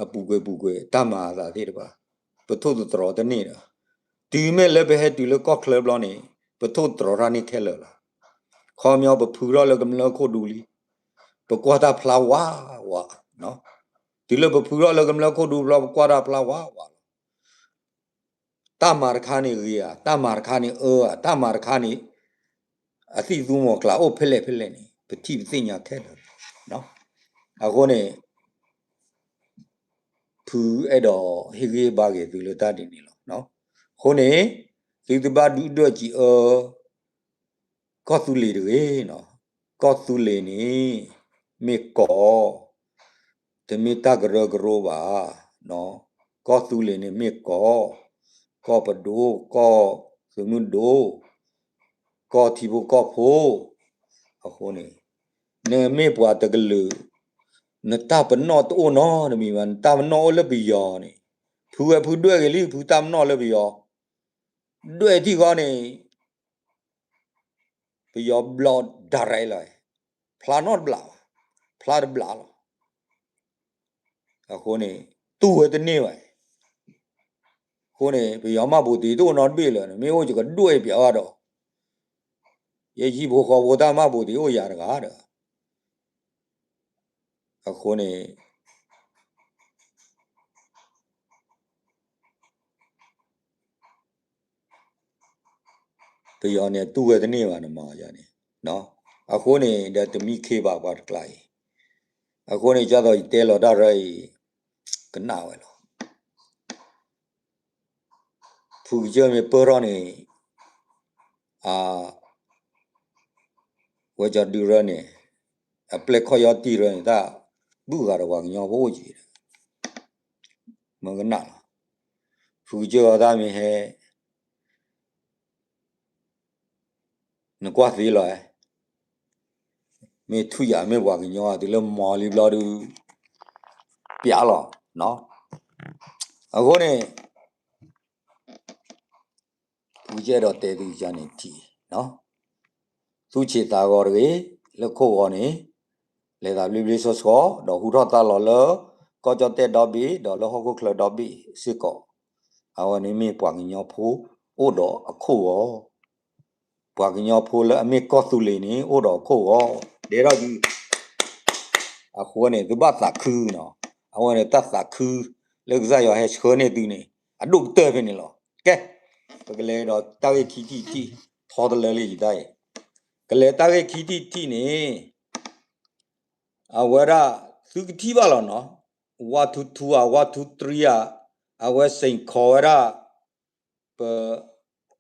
အပူၤကွံာ်ပူၤကွံာ် တၢ်မၤအသးသ့ၣ်တဖၣ် ပထိၣ်သတြီၤတန့ၢ်ဒီး တုၤမ့ၢ်လၢပဟဲတုၤလၢကီၢ်ချၢဘျီန့ၣ် ပထိၣ်သတြီၤတၢ်န့ၢ်ခဲလၢာ်လီၤ. ခီပညီပဖုထီၣ်လၢကမျၢၢ်ခိၣ်ဒူလံ ပကွၢ်တၢ်ဖျါဝးဝး တုၤလၢပဖုထီၣ်လၢကမျၢၢ်ခိၣ်ဒူဘျီ ပကွၢ်တၢ်ဖျါဝးဝးလီၤ. တၢ်မၤတခါန့ၣ်ဂ့ၤဧါ, တၢ်မၤတခါန့ၣ်အၢဧါ, တၢ်မၤတခါန့ၣ် အသံၣ်သူမီၤကျၢ်အိၣ်ဖဲလဲၣ်ဖဲလဲၣ်န့ၣ် ပထံၣ်ပသ့ၣ်ညါခဲလၢာ်လီၤ. အဃိန့ၣ် ဖုအဲၣ်ဒိးဟ့ၣ်ဂံၢ်ဘါက့ၤသုလၢတၢ်ဒ်န့ၣ်လီၤ. အဃိန့ၣ် သုတဘၣ်ဒုၣ်ဒွဲၣ်စံးအၢ ကီၢ်သူလ့ၤတဂ့ၤ, ကီၢ်သူလ့ၤန့ၣ် မ့ၢ်ကီၢ်, တမ့ၢ်တၢ်ကရၢကရိဘၣ်. ကီၢ်သူလ့ၤန့ၣ်မ့ၢ်ကီၢ်, ကီၢ်ပဒိၣ်, ကီၢ်သုးမုၢ်ဒိၣ်, ကီၢ်ထံဖိကီၢ်ဖိ, အဃိန့ၣ် နမ့ၢ်ပှၤတကလုာ်, နတၢ်ပနီၣ်တအိၣ်နီတမံၤဘၣ်, နတၢ်ပနီၣ်အိၣ်လၢပယီၤန့ၣ်, ဖုဝဲဖုဒွဲၣ်ဂ့ၤလံ ဖုတၢ်ပနီၣ်လၢပယီၤ, ဒွဲၣ်ထံၣ်ဃီန့ၣ် ပယီၤဘျီၣ်ဒၣ်ရဲလီၤ, ဖျါနီတဘျီဘၣ်, ဖျါတဘျီလီၤ. အဃိန့ၣ် တူၢ်ဝဲတန့ၢ်ဘၣ်. အဃိန့ၣ် ပယီၤမှတ်ပုံတင်တအိၣ်နီတဘ့ၣ်လၢၤ, မ့ၢ်အိၣ်ယကဒွဲၣ်ပျးဘၣ်ဒီး, ယဟံၣ်ဖိဃီဖိတၢ်မှတ်ပုံတင်အိၣ်ယၤတဂၤဒီး, အဃိန့ၣ် ပယီၤန့ၣ် တူၢ်ဝဲတန့ၢ်ဘၣ်န့ၣ်မးန့ၣ်, အဃိန့ၣ်ဒီး တမံခ့ဘၣ်ပှၤတကျါအံၤ, အဃိန့ၣ် ကၢ်သိးယတဲလီၤတၢ်ရၢအံၤ ကနၣ်ဝဲလီၤ. ဖုကစၢၢ်မ့ၢ်ပၢၢ်ထီၣ်န့ၣ် အဝဲကၠီဒုရၢန့ၣ် အပျဲၢ်ခီၣ်ယီၢ်တံၢ်ရၢန့ၣ် တၢ်ဘုၣ်ဂၤဒီးပှၤကညီဖိအိၣ်က့ၤဒီး မ့ၢ်ကနၣ်လီၤ. ဖုကစၢၢ်အီၤတၢ်မ့ၢ်ဟဲ နကွၢ်သ့လီၤ, မ့ၢ်ထူၣ်ယၤမ့ၢ်ပှၤကညီ တုၤလၢမီၤလံဘျီဒုး ပျးလီၤ. အဃိန့ၣ် ဖုကစၢၢ်အဲၣ်ဒိးတဲသုန့ၣ်ထံၣ် သူၣ်ဆံးသးဂီၤတဂ့ၤ, လၢခိၣ်ဂီၤန့ၣ် လဲၤသးဘျ့ဘျ့ဆှီဆှီ ဒီးဟူထီၣ်သါလီၤလၢ ကီၢ်ကၠီၣ်တဲၣ်ဒီဘ့ၣ် ဒီးလၢဟီၣ်ခိၣ်ချၢဒီဘ့ၣ်စ့ၢ်ကီး, အဝဲန့ၣ်မ့ၢ်ပှၤကညီဖိအိၣ်ဒီးအခိၣ်ဂီၤ, ပှၤကညီဖိလၢအမ့ၢ်ကီၢ်သူလ့ၤန့ၣ် အိၣ်ဒီးအခိၣ်ဂီၤ, ဒဲးထီၣ်ဒုး အဃိန့ၣ် သုဘၣ်သးခုနီၤ, အဝဲန့ၣ်တၢ်သးခု လၢကစၢ်ယွၤဟဲဆှၢန့ၢ်သုန့ၣ် အဒိၣ်ကတၢၢ်ဖဲန့ၣ်လီၤ. ကဲ, ပကလဲၤဒီးတၢ်ဂ့ၢ်ခံထံၣ်တထံၣ်, ထီတလၢလံယတၢ်အံၤ, ကလဲၤတၢ်ဂ့ၢ်ခံထံၣ်တထံၣ်န့ၣ် အဝဲဒၣ် သုကထံၣ်ဘၣ်လီၤနီၤ, ဝါထူထူဧါ ဝါထူတြံဧါ, အဝဲစ့ၣ်ခီၣ်ဝဲဒၣ် ပ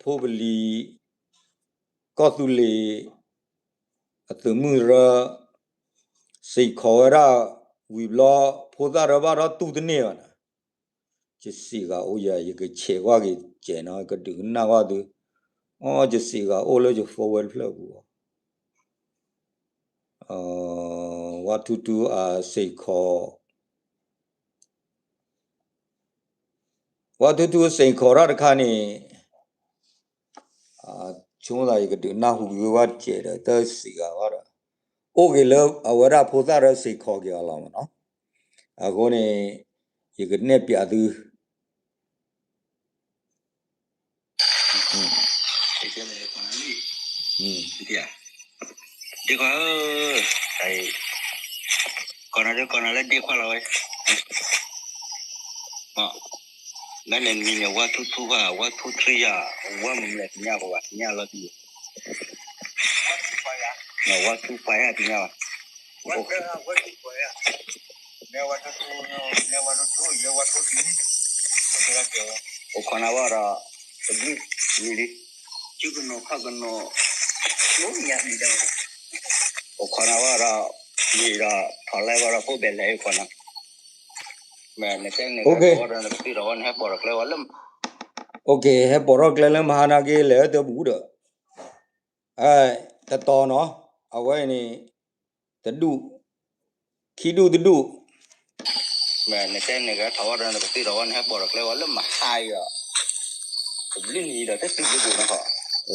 ဖိပလံၤ ကီၢ်သူလ့ၤ အသုးမုၢ်ရၢ စ့ၣ်ခီၣ်ဝဲဒၣ် ဝံၤဘျီ ဖိသၣ်ရၢဘၣ်ထီၣ်တူၢ်တန့ၢ်ဘၣ်နီၤ. ယစံးဂၤအိၣ်ယၤ ယကဆဲးကွၢ်က့ၤကဲးနီၤ ကဒုးကနၣ်ကွၢ်သု, အိ ယစံးဂၤအိၣ်လၢယ phone ဝဲတဖျၢၣ်ပူၤအီၤ ဝါထူထူအစ့ၣ်ခီၣ် ဝါထူထူအစ့ၣ်ခီၣ်တၢ်တခါန့ၣ် ဆိကမိၣ်သးယကဒုးနၢ်ဟူက့ၤဝဲတကဲးဒီး တစံးဂၤဘၣ်ဒီး အိၣ်က့ၤလၢအဝဲဒၣ်ဖိသၣ်ရၢစ့ၣ်ခီၣ်က့ၤအီၤလီၤမ့ၢ်နီၤ. အဃိန့ၣ် ယကနဲၣ်ပၠးသု ဒ့ခွါဧၢ, ကီၢ်နၤဒုးကီၢ်နၤလၢဒ့ခွါလီၤဝဲ, မ့ၢ်န့ၣ်မံၤန့ၣ် ဝါထူထူဧါ ဝါထူတြံဧါ, ဝါမုၢ်မလဲၣ် တညါပဝဲ တညါလီၤတံၢ်, ဝါထူပှၤဧါ တညါဘၣ် အိၣ်ခီနၤဝဲဒီး တဘျုးလံ, အိၣ်ခီနၤဝဲဒီး မ့ၢ်ဒီး ထီၣ်လဲဝဲဒီး ဖိဘဲလဲၣ် အိၣ်ခီနၤ, မ့ၢ်နတဲန့ၣ် ဟဲပိာ်ထီၣ်ကျဲဝဲလၢ ဟဲပိာ်ထီၣ်ကျဲလၢမဟါနာ်က့ လဲၤတပူၤဒီး တတီၤနီၤ, အဝဲအံၤန့ၣ် တဒူၣ်, ခံဒူၣ်တဒူၣ်, မ့ၢ်နတဲန့ၣ် ကထီၣ်ဝဲဒီးနကသ့ထီၣ်ဝဲ နဟဲပိာ်ထီၣ်ကျဲဝဲလၢမဟါအံၤအီၤ, တဘျုးနံၤဒီး တတုၤလၢပူၤနီၢ်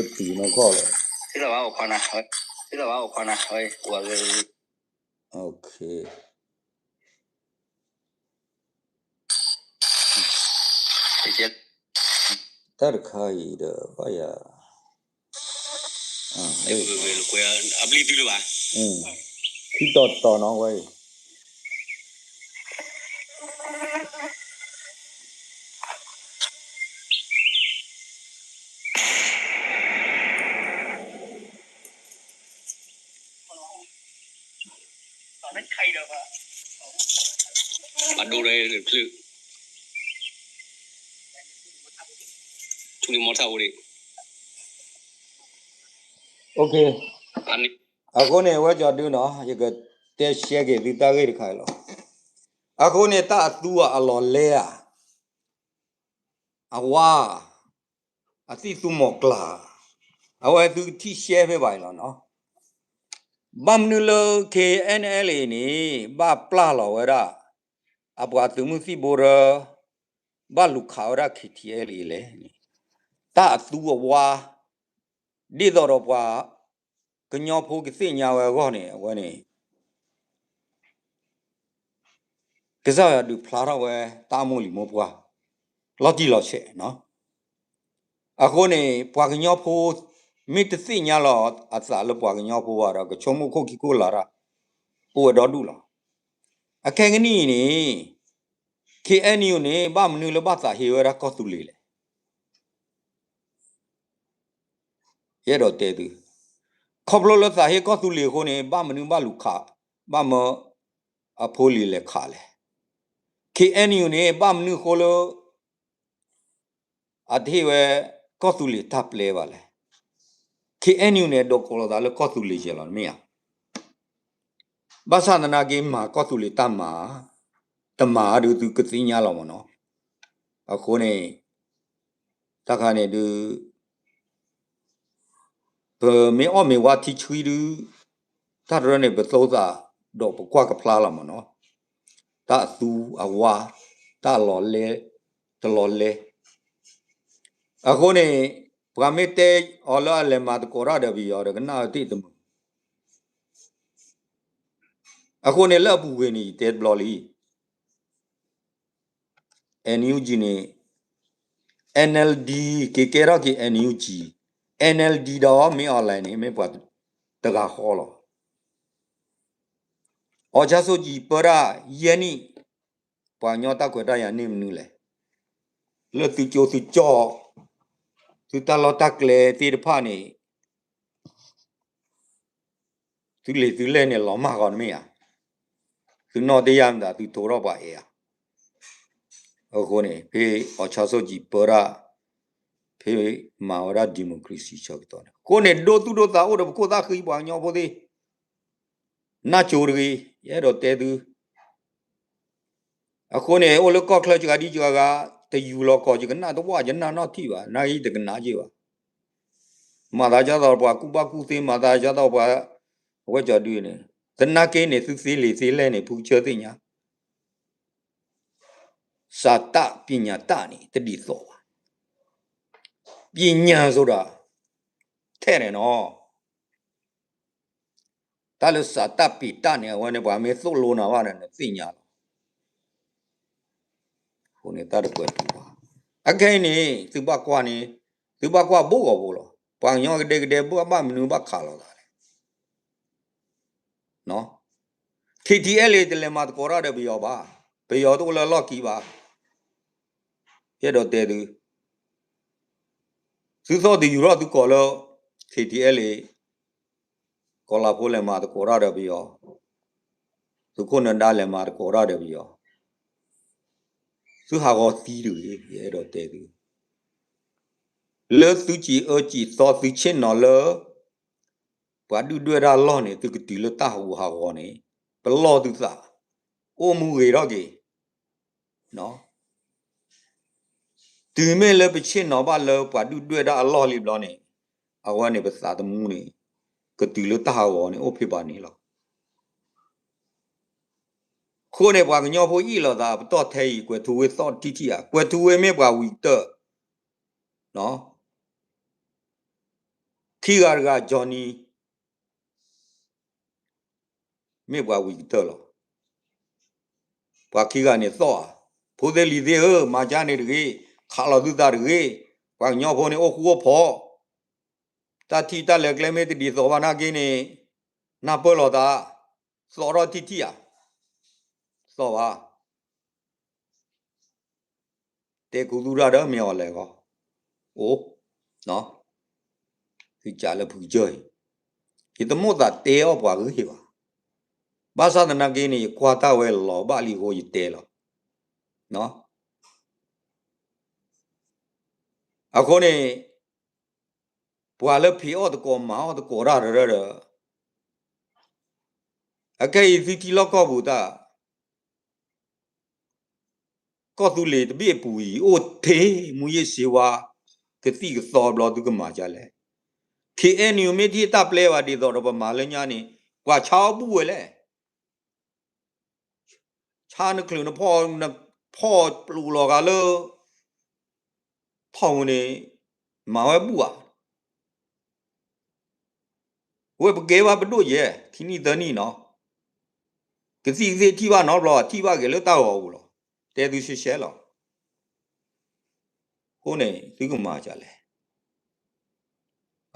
ခီၣ်, တတုၤနီၢ်ခီၣ်လီၤ, သ့လီၤဘၣ်အိၣ်ခီနၤ, သ့လီၤဘၣ်အိၣ်ခီနၤ, ဝဲ, တၢ်တခါအံၤဒီး ဘၣ်ယၤ, အဘျုးသုလၢၤဘၣ်, ခံတီၤတီၤနီၤဝဲအံၤ အဒိရဲၣ်တဖျၢၣ်, ဆူန့ၣ်မီထၣ်အိၣ်ဒံး, အဃိန့ၣ် ဝဲကၠီဒုနီၤ ယကတဲရှဲက့ၤသုတၢ်ဂ့ၢ်တခါအံၤလီၤ. အဃိန့ၣ် တၢ်အသူအလီၢ်လဲဧါ, အဝါ, အသံၣ်သူမီၤကျၢ်, အဝဲသုကထံၣ်ရှဲဖဲဘၣ်အံၤလီၤနီၤ. ဘၣ်မနုၤလၢ K N L A န့ၣ် ဘၣ်ပျၢ်လီၤဝဲဒၣ် အပှၤသုးမုၢ်သံၣ်ဘိရၢ ဘၣ်လူၤခးဝဲဒၣ် K T L A လဲၣ်န့ၣ်, တၢ်အသူအဝါ ဒ်သိးဒီးပှၤကညီဖိကသ့ၣ်ညါဝဲအဂီၢ်န့ၣ် အဝဲန့ၣ် ကစၢ်ယွၤဒုးဖျါထီၣ်ဝဲတၢ်အမိၢ်လံၤမိၢ်ပှၢ် လီၤတံၢ်လီၤဆဲးနီၤ. အဃိန့ၣ် ပှၤကညီဖိ မ့ၢ်တသ့ၣ်ညါလီၤအသးလၢပှၤကညီဖိဘၣ်ဒီး ကဆိကမိၣ်ခိၣ်ခံခိၣ်လာ်တၢ် အိၣ်ဝဲဒီဒူၣ်လီၤ. အခဲကနံၣ်အံၤန့ၣ် K N U န့ၣ် ဘၣ်မနုၤလၢဘၣ်သးဟ့ဝဲဒၣ်ကီၢ်သူလ့ၤလဲၣ်. ယအဲၣ်ဒိးတဲသု, ခီဖျိလၢသးဟ့ကီၢ်သူလ့ၤအဃိန့ၣ် ဘၣ်မနုၤဘၣ်လူၤခး, ဘၣ်မၢအဖိလံၤလဲၤခးလဲၣ်. K N U န့ၣ် ဘၣ်မနုၤအဃိလၢ အတဟ့ၣ်ဝဲကီၢ်သူလ့ၤတၢ်ပျဲဘၣ်လဲၣ်. K N U န့ၣ် ဒိးကိးလီၤသးလၢကီၢ်သူလ့ၤယဲၢ်လီၤ မ့ၢ်ဧါ. ဘၣ်ဆၣ်သနာ်က့ မၤကီၢ်သူလ့ၤတၢ်မၤ, တမၤဒုးသုကသ့ၣ်ညါလီၤမ့ၢ်နီၤ. အဃိန့ၣ် တၢ်ခါန့ၣ်ဒုး ပမ့ၢ်အီၣ်မ့ၤဝါထံဆှံဒုး တၢ်တရၢန့ၣ် ပသိသးဒီးပကွၢ်ကဖျါလီၤမ့ၢ်နီၤ. တၢ်အသူအဝါ, တၢ်အလီၤလဲ, တလီၤလဲ. အဃိန့ၣ် ပှၤမ့ၢ်တဲအီၤလၢအလဲၤမၤသကိးတၢ်ဒီးပယီၤဒီး ကနၣ်အီၤတ့ၢ်တမုာ်. အဃိန့ၣ် လၢအပူၤကွံာ်န့ၣ် ယတဲတဘျီလံ. NUG န့ၣ် NLD က့ၤကဲထီၣ်က့ၤ NUG, NLD ဒီး မ့ၢ်အီၤလဲၣ်န့ၣ် မ့ၢ်ပှၤတဂၤဃီလီၤ. အီၣ်ဆၣ်စိကံပၢတၢ်ယဲၢ်နံၣ်, ပှၤကညီတၢ်ခွဲးတၢ်ယာ်န့ၣ်မနုၤလဲၣ်. လၢသုကၠိသုကၠီၣ်, သုတၢ်လီၢ်တၢ်ကျဲသ့ၣ်တဖၣ်န့ၣ် သုလံၤသုလဲၢ်န့ၣ် လီၤမၢ်ဃီန့ၣ်မ့ၢ်ဧါ. သုနီၣ်တယၢ်မတၤ သုထိထီၣ်ပှၤအဲၣ်ဧါ. အဃိန့ၣ် ဖဲအီၣ်ဆၣ်စီၣ်ကံးပၢတၢ် ဖဲမၤဝဲဒၣ် democracy ဆၢကတီၢ်န့ၣ် အဃိန့ၣ် ဒိသူၣ်ဒိသးအိၣ်ဒီးပခိၣ်သၣ်ဃံ ပှၤကညီဖိသ့ၣ် နၢ်ကၠိတဂ့ၤ ယအဲၣ်ဒိးတဲသု အဃိန့ၣ် အိၣ်လၢကီၢ်ချၢစှၤဒံစှၤဂၤ တယူၤလီၤကီၢ် ယကနၣ်တဝၣ် ယနၢ်နီၣ်ထံၣ်ဘၣ် နာ်က့တကနၣ်က့ၤဘၣ်. မၤသးဒ်သိးပှၤကူၣ်ဘၣ်ကူၣ်သ့ မၤသးဒ်သိးပှၤ အဝဲကၠီဒုန့ၣ် သနာ်က့န့ၣ် သုသ့လံာ်သ့လဲၢ်န့ၣ် ဖုကစၢၢ်သ့ၣ်ညါ စာတတ် ပညာတတ်န့ၣ် တဒ်သိးဘၣ်. ပညာဆိုတာ ထဲန့ၣ်နီၤ တၢ်လၢ စာတတ် ပညာတတ်န့ၣ် အဝဲန့ၣ် ပှၤမ့ၢ်သိၣ်လိနၤဘၣ်န့ၣ် နသ့ၣ်ညါလီၤ. အဃိန့ၣ်တၢ်တကွဲးပူၤဘၣ်. အခဲအံၤန့ၣ် သုဘၣ်ကွၢ်န့ၣ် သုဘၣ်ကွၢ်ဘိကီၢ်ဖိလီၤ. ပှၤကညီကဒဲကဒဲ ဘၣ်မနုၤဘၣ်ခးလိာ်သးလဲၣ်. KTLA တလဲၤမၤသကိးတၢ်ဒီးပယီၤဘၣ်. ပယီၤတအိၣ်လၢအလီၢ်ခံဘၣ်. ယအဲၣ်ဒိးတဲသု သုသီၣ်တယူၤထီၣ်သုကီၢ်လၢ KTLA ကီၢ်လၤဖိလဲၤမၤသကိးတၢ်ဒီးပယီၤ, သုးခိၣ်နဒါလဲၤမၤသကိးတၢ်ဒီးပယီၤ, သုဟးဂီၤသံတဂ့ၤ, ယအဲၣ်ဒိးတဲသု, လၢသုစံးအၢစံးသီ သုဆ့ၣ်နီၤလၢ ပှၤဒုၣ်ဒွဲၣ်တၢ်လီၢ်န့ၣ် သုကတုၤလၢတၢ်ဟးဂူာ်ဟးဂီၤန့ၣ် ပလီၢ်သုသး, အိၣ်မူဂ့ၤထီၣ်က့ၤ တုၤမ့ၢ်လၢပဆ့ၣ်နီၤဘၣ်လၢပှၤဒုၣ်ဒွဲၣ်တၢ်အလီၢ်လံဘျီန့ၣ်, အဝဲန့ၣ်ပသးသမူန့ၣ် ကတုၤလၢတၢ်ဟးဂီၤန့ၣ် အိၣ်ဖဲဘၣ်န့ၣ်လီၤ. အဃိန့ၣ် ပှၤကညီဖိအ့ၣ်လိာ်သး ပတီၢ်ထဲအံၤ ကွဲၤထူဝ့သီၣ်ထံထံဧါ, ကွဲၤထူဝ့မ့ၢ်ပှၤဝံၤကတၢၢ်, ခံဂၤတဂၤ Johnny မ့ၢ်ပှၤဝံၤကတၢၢ်လီၤ. ပှၤခံဂၤန့ၣ်သီၣ်ဧါ, ဖိသ့ၣ်လံၤသ့ၣ်ဧၢ, မၤကၢ်န့ၣ်တဂ့ၤ, ခးလီၤသုသးတဂ့ၤ, ပှၤကညီဖိန့ၣ်အိၣ်ဃူအိၣ်ဖိး, တၢ်ထံၣ်တၢ်လဲၤကျဲမ့ၢ်တဒ်သိးဘၣ်နာ်က့န့ၣ်, နၢ်ပၢၢ်လိာ်သး, သီၣ်ထီၣ်ထံထံဧါ, သီၣ်ဘၣ် တဲခူသူၣ်တၢ်ဒီးမ့ၢ်အီၤလဲၣ်ဂီၢ်, အိၣ်, သုကးလၢဖုကစၢၢ်အံၤ, ယတမိၣ်သးတဲအီၣ်ပှၤဂ့ၢ်ဘၣ်, ဘၣ်ဆၣ်သနာ်က့န့ၣ် ယကွၢ်တၢ်ဝဲလီၤဘၣ်လံအဃိယတဲလီၤ. အဃိန့ၣ် ပှၤလၢဖံးအီၣ်သကိး မၤအီၣ်သကိးတၢ်တရၢဒီး, အခဲအံၤသုထံလီၢ်ကီၢ်ပူၤတၢ် ကီၢ်သူလ့ၤတဘ့ၣ်အပူၤအံၤ အိၣ်ထဲမူးယစ်ဆေးဝါး ကသံၣ်ကသီဘျီ သုကမၤဒ်လဲၣ်. ခ့ၣ်အဲၣ်ယူၣ် မ့ၢ်တဟ့ၣ်တၢ်ပျဲဘၣ်ဒ်သိးဒီးပမၤလၢညါန့ၣ် ပှၤဆါအီၣ်ဘူၣ်ဝဲလဲၣ်. ဆါနချုးနဖီၣ် နဖီၣ်ပျိးလီၤဂာ်လၢ ထီၣ်မူန့ၣ် မၤဝဲဘူၣ်ဧါ. ဝဲပကဲဘၣ်ပဒိၣ်ယဲၢ် ခံနံၣ်သၢနံၣ်နီၤ, ကသံၣ်ကသ့ၣ်ထံၣ်ဘၣ်နီတဘျီ ထံၣ်ဘၣ်က့ၤလၢတၢ်ဂီၤပူၤလီၤ. တဲသုရှဲရှဲလီၤ. အဃိန့ၣ် သုကမၤဒ်လဲၣ်.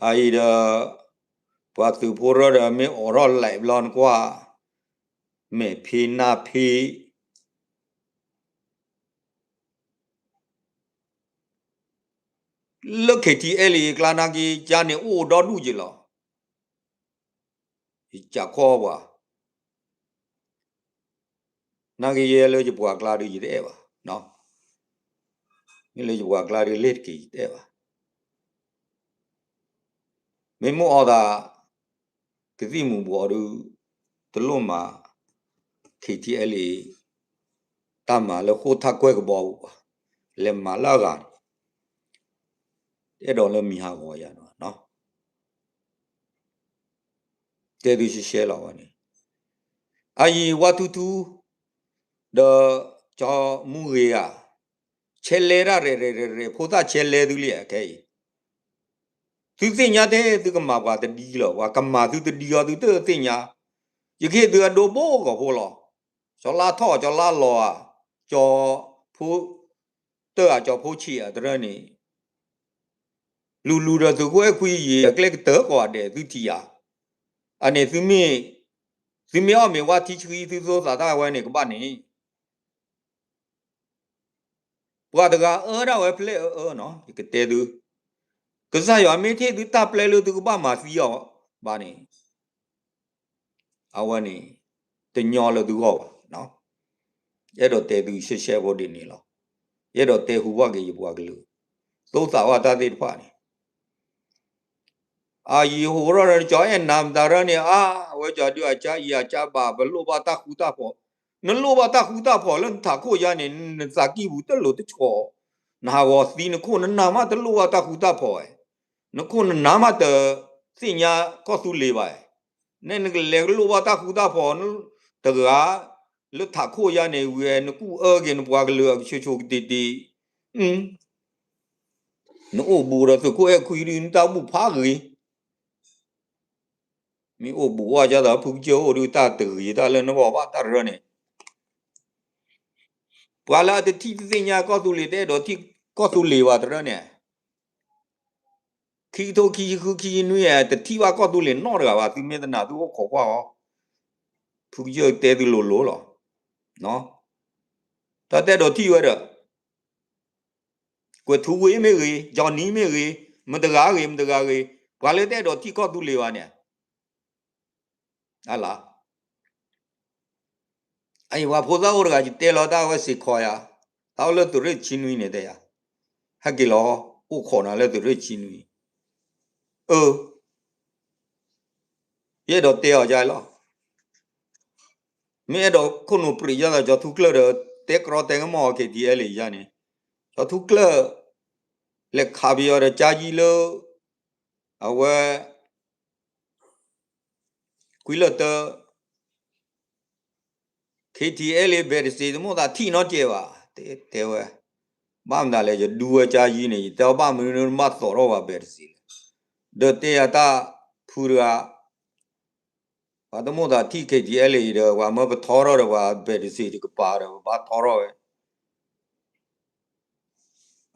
အအံၤဒီး ပှၤသုးဖိရၢဒီးမ့ၢ်အိးထီၣ်လဲးဘျီနကွၢ် မဲာ်ဖံးနါဖံး လၢ KTLA အကျါနာ်က့ ကန့ၣ်အိၣ်ဒီဒူၣ်က့ၤလီၤ. ယကးခီပှၤ နာ်က့ယဲလၢယပှၤကျါဒုးယတအဲၣ်ဘၣ်, မ့ၢ်လၢယပှၤကျါဒုးလဲၣ်တက့ၢ်ယတအဲၣ်ဘၣ်. မ့ၢ်မိၣ်အီၤသး ကသံၣ်မူၤဘှီးဒုး တလိၣ်မၤ KTLA တၢ်မၤလၢဃိာ်ထၢၣ်ကွဲၢ်ကဘီပူၤဘၣ်, လဲၤမၤလၢအဂၤန့ၣ် တအဲၣ်ဒိးလၢမံၤဟးဂီၤယၤန့ၣ် တဲသုရှဲရှဲလီၤဝဲန့ၣ်, အအံၤဝါထူထူ ဒီးကၠီမူဂ့ၤဧါ, ဆဲးလဲတၢ်ရဲၣ်ရဲၣ်ရဲၣ်ရဲၣ် ဖိသၣ်ဆဲးလဲသုလံခဲအံၤ, သုသ့ၣ်ညါထဲသုကမၤပှၤတဒ်လီၤ, ပှၤကမၤသုတဒ်အီၤ သုတသ့ၣ်ညါ, ယကဟ့ၣ်သုအဒိဘိကီၢ်ဖိလီၤ. ကၠီလါထီၣ် ကၠီလါလီၤဧါ, ကၠီဖိတၢၢ်ဧါ ကၠီဖိဆံးဧါ တရၢန့ၣ် လူၤလူၤဒီးသုးခိၣ်အဲၣ်ခွံယံၤ အကျဲကတၢၢ်ကိးဂၤဒဲးသုထံၣ်ဧါ, အန့ၣ် သုမ့ၢ်အီၣ်မ့ၤဝါထံဆှံ သုသိသးတၢ်ဝဲန့ၣ်ကဘၣ်န့ၣ် ပှၤတဂၤအၢဒၣ်ဝဲဖျဲၣ်အၢအၢနီၤ ယကတဲသု, ကစၢ်ယွၤမ့ၢ်တဟ့ၣ်သုတၢ်ပျဲလၢသုကဘၣ်မၤသံအီၤဘၣ်န့ၣ်, အဝဲန့ၣ် တညီလၢသုဂီၢ်ဘၣ်. အဲၣ်ဒိးတဲသုရှဲရှဲဖိဒ်န့ၣ်လီၤ. အဲၣ်ဒိးတဲဟူဘၣ်က့ၤယပှၤကလုာ် သိသးဝၣ်တၢ်သ့ၣ်တဖၣ်န့ၣ် အယံာ်ဟူးထီၣ်ဒီး ကၠီအဲၣ်နၤမတၤရၢန့ၣ် အါ အဝဲကၠီဒုးအကၢအံၤအကၢဘၣ် ပလိၣ်ဘၣ်တၢ်ဃူတၢ်ဖိး, နလိၣ်ဘၣ်တၢ်ဃူတၢ်ဖိးလၢနထးခိၣ်ယါန့ၣ် နသးကံၢ်ပူၤတလိၤတဆီၣ်, နဟးဂီၤသံနခိၣ်နနၢ်မးတလိၣ်ဘၣ်တၢ်ဃူတၢ်ဖိးဝဲ, နခိၣ်နနၢ်မးတသ့ၣ်ညါကီၢ်သူလ့ၤဘၣ်, နဲနကလဲၤကလိၣ်ဘၣ်တၢ်ဃူတၢ်ဖိး တဂၤ လၢထးခိၣ်ယါန့ၣ် ဝံၤနကူၣ်အၢက့ၤနပှၤကလုာ်အကဆိဆိကတ့ၤတ့ၤ, နအိၣ်ဘူးဒီးသုးခိၣ်အဲၣ်ခွံဒုး နတၢ်ဘူၣ်ဖးဂ့ၤ, မ့ၢ်အိၣ်ဘူးဝဲကၢ်သး ဖုကစၢၢ်အိၣ်ဒုး တၢ်တဂ့ၤတၢ်လၢနဂီၢ်ဘၣ်တၢ်တရၢန့ၣ်, ပှၤလၢအတထံၣ်တသ့ၣ်ညါကီၢ်သူလ့ၤ တအဲၣ်ဒိးထံၣ်ကီၢ်သူလ့ၤဘၣ်တရၢန့ၣ်, ခံကထိခံဆံဃုခံဆံနွံ တထံၣ်ဘၣ်ကီၢ်သူလ့ၤနီတဂၤဘၣ် သုမ့ၢ်တနာ်သုအိၣ်ခိးကွၢ်အီၤ, ဖုကစၢၢ်တဲသုလိၤလိၤလီၤ. တၢ်တအဲၣ်ဒိးထံၣ်ဝဲဒီး ကွဲးထူဝ့မ့ၢ်ဂ့ၤ, ကၠီနံမ့ၢ်ဂ့ၤ, မတဂၤဂ့ၤ မတဂၤဂ့ၤ, ပှၤလၢတအဲၣ်ဒိးထံၣ်ကီၢ်သူလ့ၤဘၣ်န့ၣ်, အလၢ အအံၤပှၤဖိသၣ်အိၣ်တဂၤ ယတဲလီၤတၢ်ဝဲစ့ၢ်ကီးယၤ, တၢ်အိၣ်လၢသုးရ့ၣ်ဆံနွံန့ၣ်တဲယၤ, ဟဲက့ၤလီၤ အိၣ်ခိးနၤလၢသုးရ့ၣ်ဆံနွံ, အၢ ယအဲၣ်ဒိးတဲအီၤယါလီၤ. မ့ၢ်အဲၣ်ဒိးခိၣ်နူာ်ပြံးယါသး ကၠီထူကျၢၢ်ဒီး တဲကြီတဲကမီၢ်အီၤ KTLA ယါန့ၣ်, ကၠီထူကျၢၢ် လဲၤခးပယီၤဒီးကၠါယံလၢ အဝဲ ကွံလၢၢ်တၢ KTLA ဘဲၣ်တစ့း တမိၣ်သးထံၣ်နီတစဲးဘၣ်, တဲဝဲ, ဘၣ်မတၤလဲၣ် ယဒူဝဲကၠါယံန့ၣ် ယတဲအီၤဘၣ်မနုၤနဘၣ်သိးထီၣ်ပှၤဘဲၣ်တစ့းလဲၣ်, ဒီးတဲယၤတၢ်ဖုတဂၤ ပှၤတမိၣ်သးထံၣ် KTLA ဒီး ပှၤမၢပထီထီၣ်ဒီး ပှၤဘဲၣ်တစ့းတကပၤဒီး ပဘၣ်ထီထီၣ်ဝဲ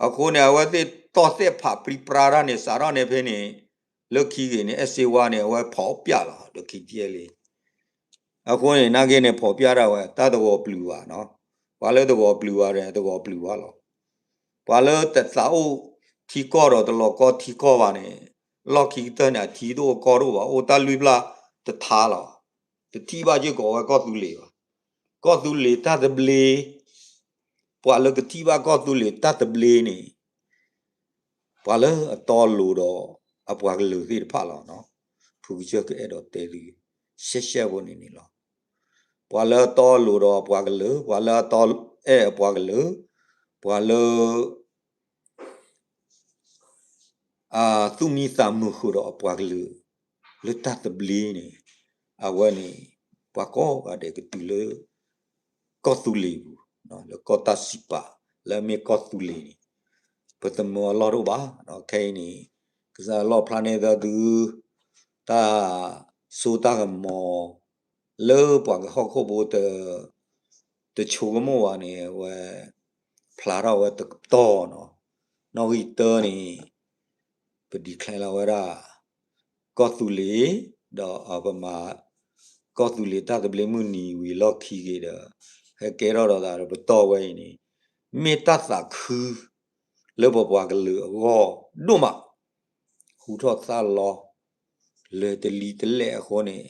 အဃိန့ၣ် အဝဲသ့ၣ်တီၢ်သဲးဖးပြံပြါတၢ်န့ၣ် စးထီၣ်န့ၣ်ဖဲန့ၣ် လၢခံဂ့ၤန့ၣ် အဲၣ်စ့ဝါန့ၣ် အဝဲဖီၣ်ပျဲလီၤ ဒီးခံထံအဲလ့ အဃိန့ၣ် နာ်က့န့ၣ် ဖီၣ်ပျဲဒၣ်ဝဲ တၢ်တဂီၤပျုၤဘၣ်နီၤ, ပှၤလၢတဂီၤပျုၤဘၣ်ဒီး တဂီၤပျုၤဘၣ်လီၤ. ပှၤလၢတသးအိၣ်ထံကီၢ်ဒီးတလီၤကီထံကီၢ်ဘၣ်န့ၣ် လီၢ်ခံကတၢၢ်န့ၣ် အထံတအိၣ်ကီၢ်တအိၣ်ဘၣ် အိၣ်တၢ်လွံၢ်ဘျၣ်တထါလီၤ. တထံၣ်ဘၣ်စ့ၢ်ကီးဝဲကီၢ်သူလ့ၤဘၣ်. ကီၢ်သူလ့ၤတၢ်သဘျ့ ပှၤလၢကထံၣ်ဘၣ်ကီၢ်သူလ့ၤတၢ်သဘျ့န့ၣ် ပှၤလၢအတီအလိၤဒီးအပှၤကလုာ်သ့ၣ်တဖၣ်လီၤ. ဖုကစၢၢ်ကအဲၣ်ဒိးတဲသု ရှဲရှဲဖိန့ၣ်န့ၣ်လီၤ. ပှၤလၢအတီအလိၤဒီးအပှၤကလုာ်, ပှၤလၢအတီအဲၣ်အပှၤကလုာ်, ပှၤလၢ သူၣ်မံသးမုာ်ဃုာ်ဒီးအပှၤကလုာ် လၢတၢ်သဘျ့န့ၣ် အဝဲန့ၣ် ပှၤကိးဂၤဒဲးကတုၤလၢ ကီၢ်သူလ့ၤပူၤ, လၢကီၢ်တၢ်စံးပာ် လၢအမ့ၢ်ကီၢ်သူလ့ၤန့ၣ် ပသမၢအလီၢ်တအိၣ်ဘၣ်. ခဲအံၤန့ၣ် ကစၢ်လီၣ်ဖျါန့ၢ်သးသု တၢ်စိတၢ်ကမီၤ လၢပှၤကဟီၣ်ခိၣ်ဖိတ တဆိကမိၣ်ဘၣ်န့ၣ် အဝဲ ဖျါထီၣ်ဝဲတကတီၢ်နီၤ. နီၣ်ဂံၢ်တၢန့ၣ် ပ declare လီၤဝဲဒၣ် ကီၢ်သူလ့ၤ ဒီးပမၤ ကီၢ်သူလ့ၤတၢ်သဘျ့မုၢ်နံၤဝံၤလီၢ်ခံက့ၤဒီး ဟဲကဲထီၣ်ဒီးသးဒီးပတီၢ်ဝဲအံၤန့ၣ် မ့ၢ်တၢ်သးခု လၢပပှၤကလုာ်အဂီၢ်ဒိၣ်မး ဟူထီၣ်သါလီၤ လၢတလံၤတလဲၢ်အဃိန့ၣ်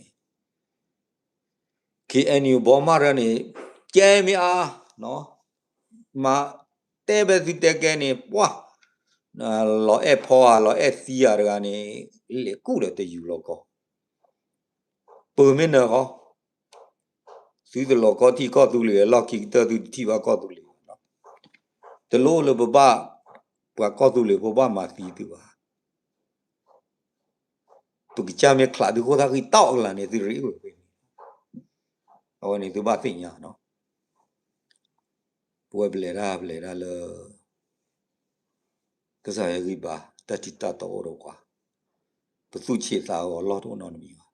KNU ဘီမၢ်ရၢန့ၣ် ကဲမ့ၢ်အါ မၤတဲဘၣ်သုတဲကဲန့ၣ် ပှၤ လီၤအဲၣ်ဖီဧါ လီၤအဲၣ်သံဧါတဂၤန့ၣ် လဲၤကူၣ်ဒီးတယူၤလီၤကီၢ် ပၢၤမ့ၢ်နၢၤဃီ သုတလီၤကီထံကီၢ်သူလ့ၤ လီၢ်ခံကတၢၢ်သုတထံၣ်ဘၣ်ကီၢ်သူလ့ၤဘၣ်နီၤ. တလိၣ်လၢပဘၣ် ပှၤကီၢ်သူလ့ၤဖိဘၣ်မၤသံသုဘၣ်. ပကစၢ်မ့ၢ်ချးသုဃိၣ်သၣ်ဃံတၢ်အီၣ်ကလၤန့ၣ် သုရ့ဝဲဖဲန့ၣ် အဝဲန့ၣ်သုဘၣ်သ့ၣ်ညါနီၤ. ပဝဲပလဲၤတၢ်ပလဲၤတၢ်လၢ ကစၢ်ယွၤဂံၢ်ဘါ တၢ်ထံတၢ်တီအိၣ်ဒီးပှၤ ပသူၣ်ဆံးသးဂီၤလီၢ်တအိၣ်နီတမံၤဘၣ်.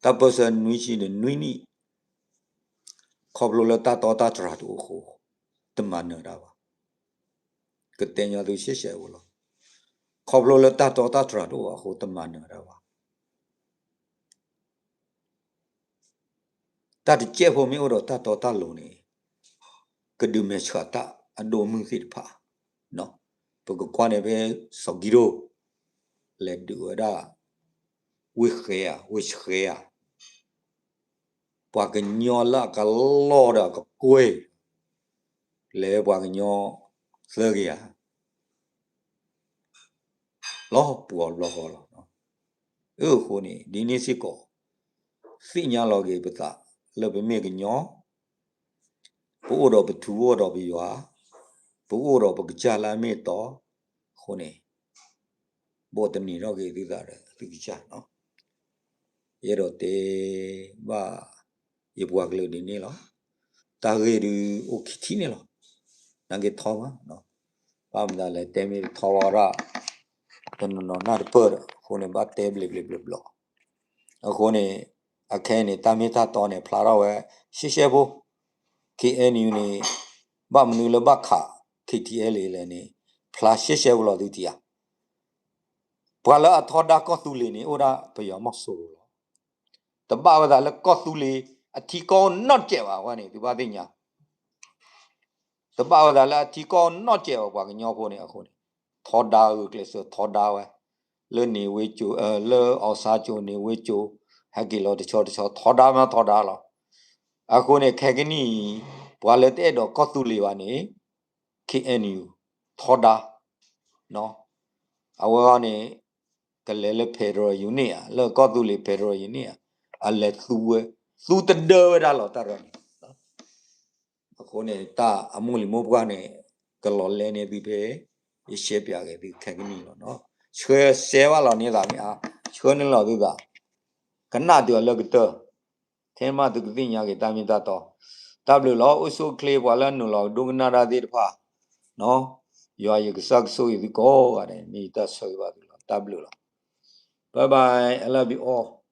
တၢ်ပၢၢ်ဆၢနွံဆံဒီးနွံနံၣ် ခီဖျိလၢတၢ်တီတၢ်တြၢ်တအိၣ်အဃိ တမၤနၢၤတၢ်ဘၣ်. ကတဲညီသုရှဲရှဲဖိလီၤ. ခီဖျိလၢတၢ်တီတၢ်တြၢ်တအိၣ်ဘၣ်အဃိ တမၤနၢၤတၢ်ဘၣ်. တၢ်တစဲးဖိမ့ၢ်အိၣ်ဒီးတၢ်တီတၢ်လိၤန့ၣ် ကဒုးမဲာ်ဆှးတၢ်အဒိၣ်အမုၢ်သ့ၣ်တဖၣ်, ပကကွၢ်န့ၣ်ဖဲစီၤကံဒိၣ် လဲၤဒုးဝဲဒၣ် ဝ့ၢ်ဃဲဧါ ဝ့ၢ်ဃဲဧါ ပှၤကညီလၢအကလီၢ်ဒီးအကကွဲၢ် လဲၤပှၤကညီသၢကယၤ လီၤပှီၤလီၤဃီလီၤ. အဃိန့ၣ် ဒ်န့ၣ်စ့ၢ်ကီး သ့ၣ်ညါလီၤက့ၤပသးလၢပမ့ၢ်ကညီ, ပအိၣ်ဒီးပထူ ပအိၣ်ဒီးပယွၤ, ပအိၣ်ဒီးပကစၢ်လၢအမ့ၢ်တီ, အဃိန့ၣ် ဘိးသန့ၤထီၣ်က့ၤသုသးဒီးသုကစၢ်လီၤ. ယအဲၣ်ဒိးတဲဘၣ် ယပှၤကလုာ်ဒ်န့ၣ်လီၤ. တၢ်ဂ့ၢ်ဒုးအိၣ်ခံထံၣ်န့ၣ်လီၤ. နာ်က့ထီမး, ဘၣ်မနုၤလဲၣ် တဲမ့ၢ်တထီဝဲဒၣ် တနီၤနီၤနၢ်တပၢၢ်ဒီး အဃိန့ၣ် ဘၣ်တဲဘျ့ဘျ့ဘျီဘျီ. အဃိန့ၣ် အခဲအံၤန့ၣ် တၢ်မ့ၢ်တၢ်တီန့ၣ် ဖျါထီၣ်ဝဲ ရှဲရှဲဖိ, ခ့ၣ်အဲၣ်ယူၣ်န့ၣ် ဘၣ်မနုၤလၢဘၣ်ခး ခ့ၣ်ထံၣ်အဲၣ်ယူၣ်လဲၣ်န့ၣ် ဖျါရှဲရှဲဖိလီၤသုထံၣ်ဧါ. ပှၤလၢအထီဒါကီၢ်သူလ့ၤန့ၣ် အိၣ်ဒၣ်ပယီၤမီၢ်စိရိၤလီၤ. တဘၣ်ဝဲဒၣ်လၢကီၢ်သူလ့ၤအထံကီၢ်နီၢ်စဲးဘၣ်ဝဲန့ၣ် သုဘၣ်သ့ၣ်ညါ တဘၣ်ဝဲဒၣ်လၢအထံကီၢ်နီၢ်စဲးဘၣ်ပှၤကညီဖိန့ၣ်အဃိန့ၣ် ထီဒါဂုာ်ကျဲးစၢးထီဒါဝဲ, လၢန့ၣ်ဝ့ကၠိ, လၢအီၣ်စါကၠိန့ၣ်ဝ့ကၠိ, ဟဲက့ၤလီၤတဆီတဆီ ထီဒါမးထီဒါလီၤ. အဃိန့ၣ် ခဲကနံၣ်အံၤ ပှၤလၢတအဲၣ်ဒိးကီၢ်သူလ့ၤဘၣ်န့ၣ် ခ့ၣ်အဲၣ်ယူၣ် ထီဒါ အဝဲန့ၣ် ကလဲၤလၢ federal unit ဧါ, လၢကီၢ်သူလ့ၤ federal unit ဧါ, အလဲၤသူဝဲ, သူတဒၢဝဲဒၣ်လီၤတၢ်ရဲၣ်န့ၣ်. အဃိန့ၣ် တၢ်အမိၢ်လံၤမိၢ်ပှၢ်န့ၣ် ကလီၤလဲန့ၢ်သုဖဲ ယရှဲပၠးက့ၤသုခဲကနံၣ်လီၤ. ဆှၢဆဲးဘၣ်လီၤန့ၢ်သးမ့ၢ်အါ, ဆှၢန့ၢ်လီၤသုသး, ကနၣ်တုၤအလၢကတၢၢ် ထဲမးသုကသ့ၣ်ညါက့ၤတၢ်မ့ၢ်တၢ်တီ. တၢ်ဘျုးလီၤ. အိၣ်ဆူၣ်အိၣ်ချ့ပှၤလၢနုာ်လီၤဒိကနၣ်တၢ်သ့ၣ်တဖၣ်, ယွၤယကစၢ်ကဆိၣ်ဂ့ၤသုကိးဂၤဒဲး မ့ၢ်ယတၢ်ဆၢဂ့ၤဘၣ်သုလီၤ. တၢ်ဘျုးလီၤ. Bye bye, I love you all.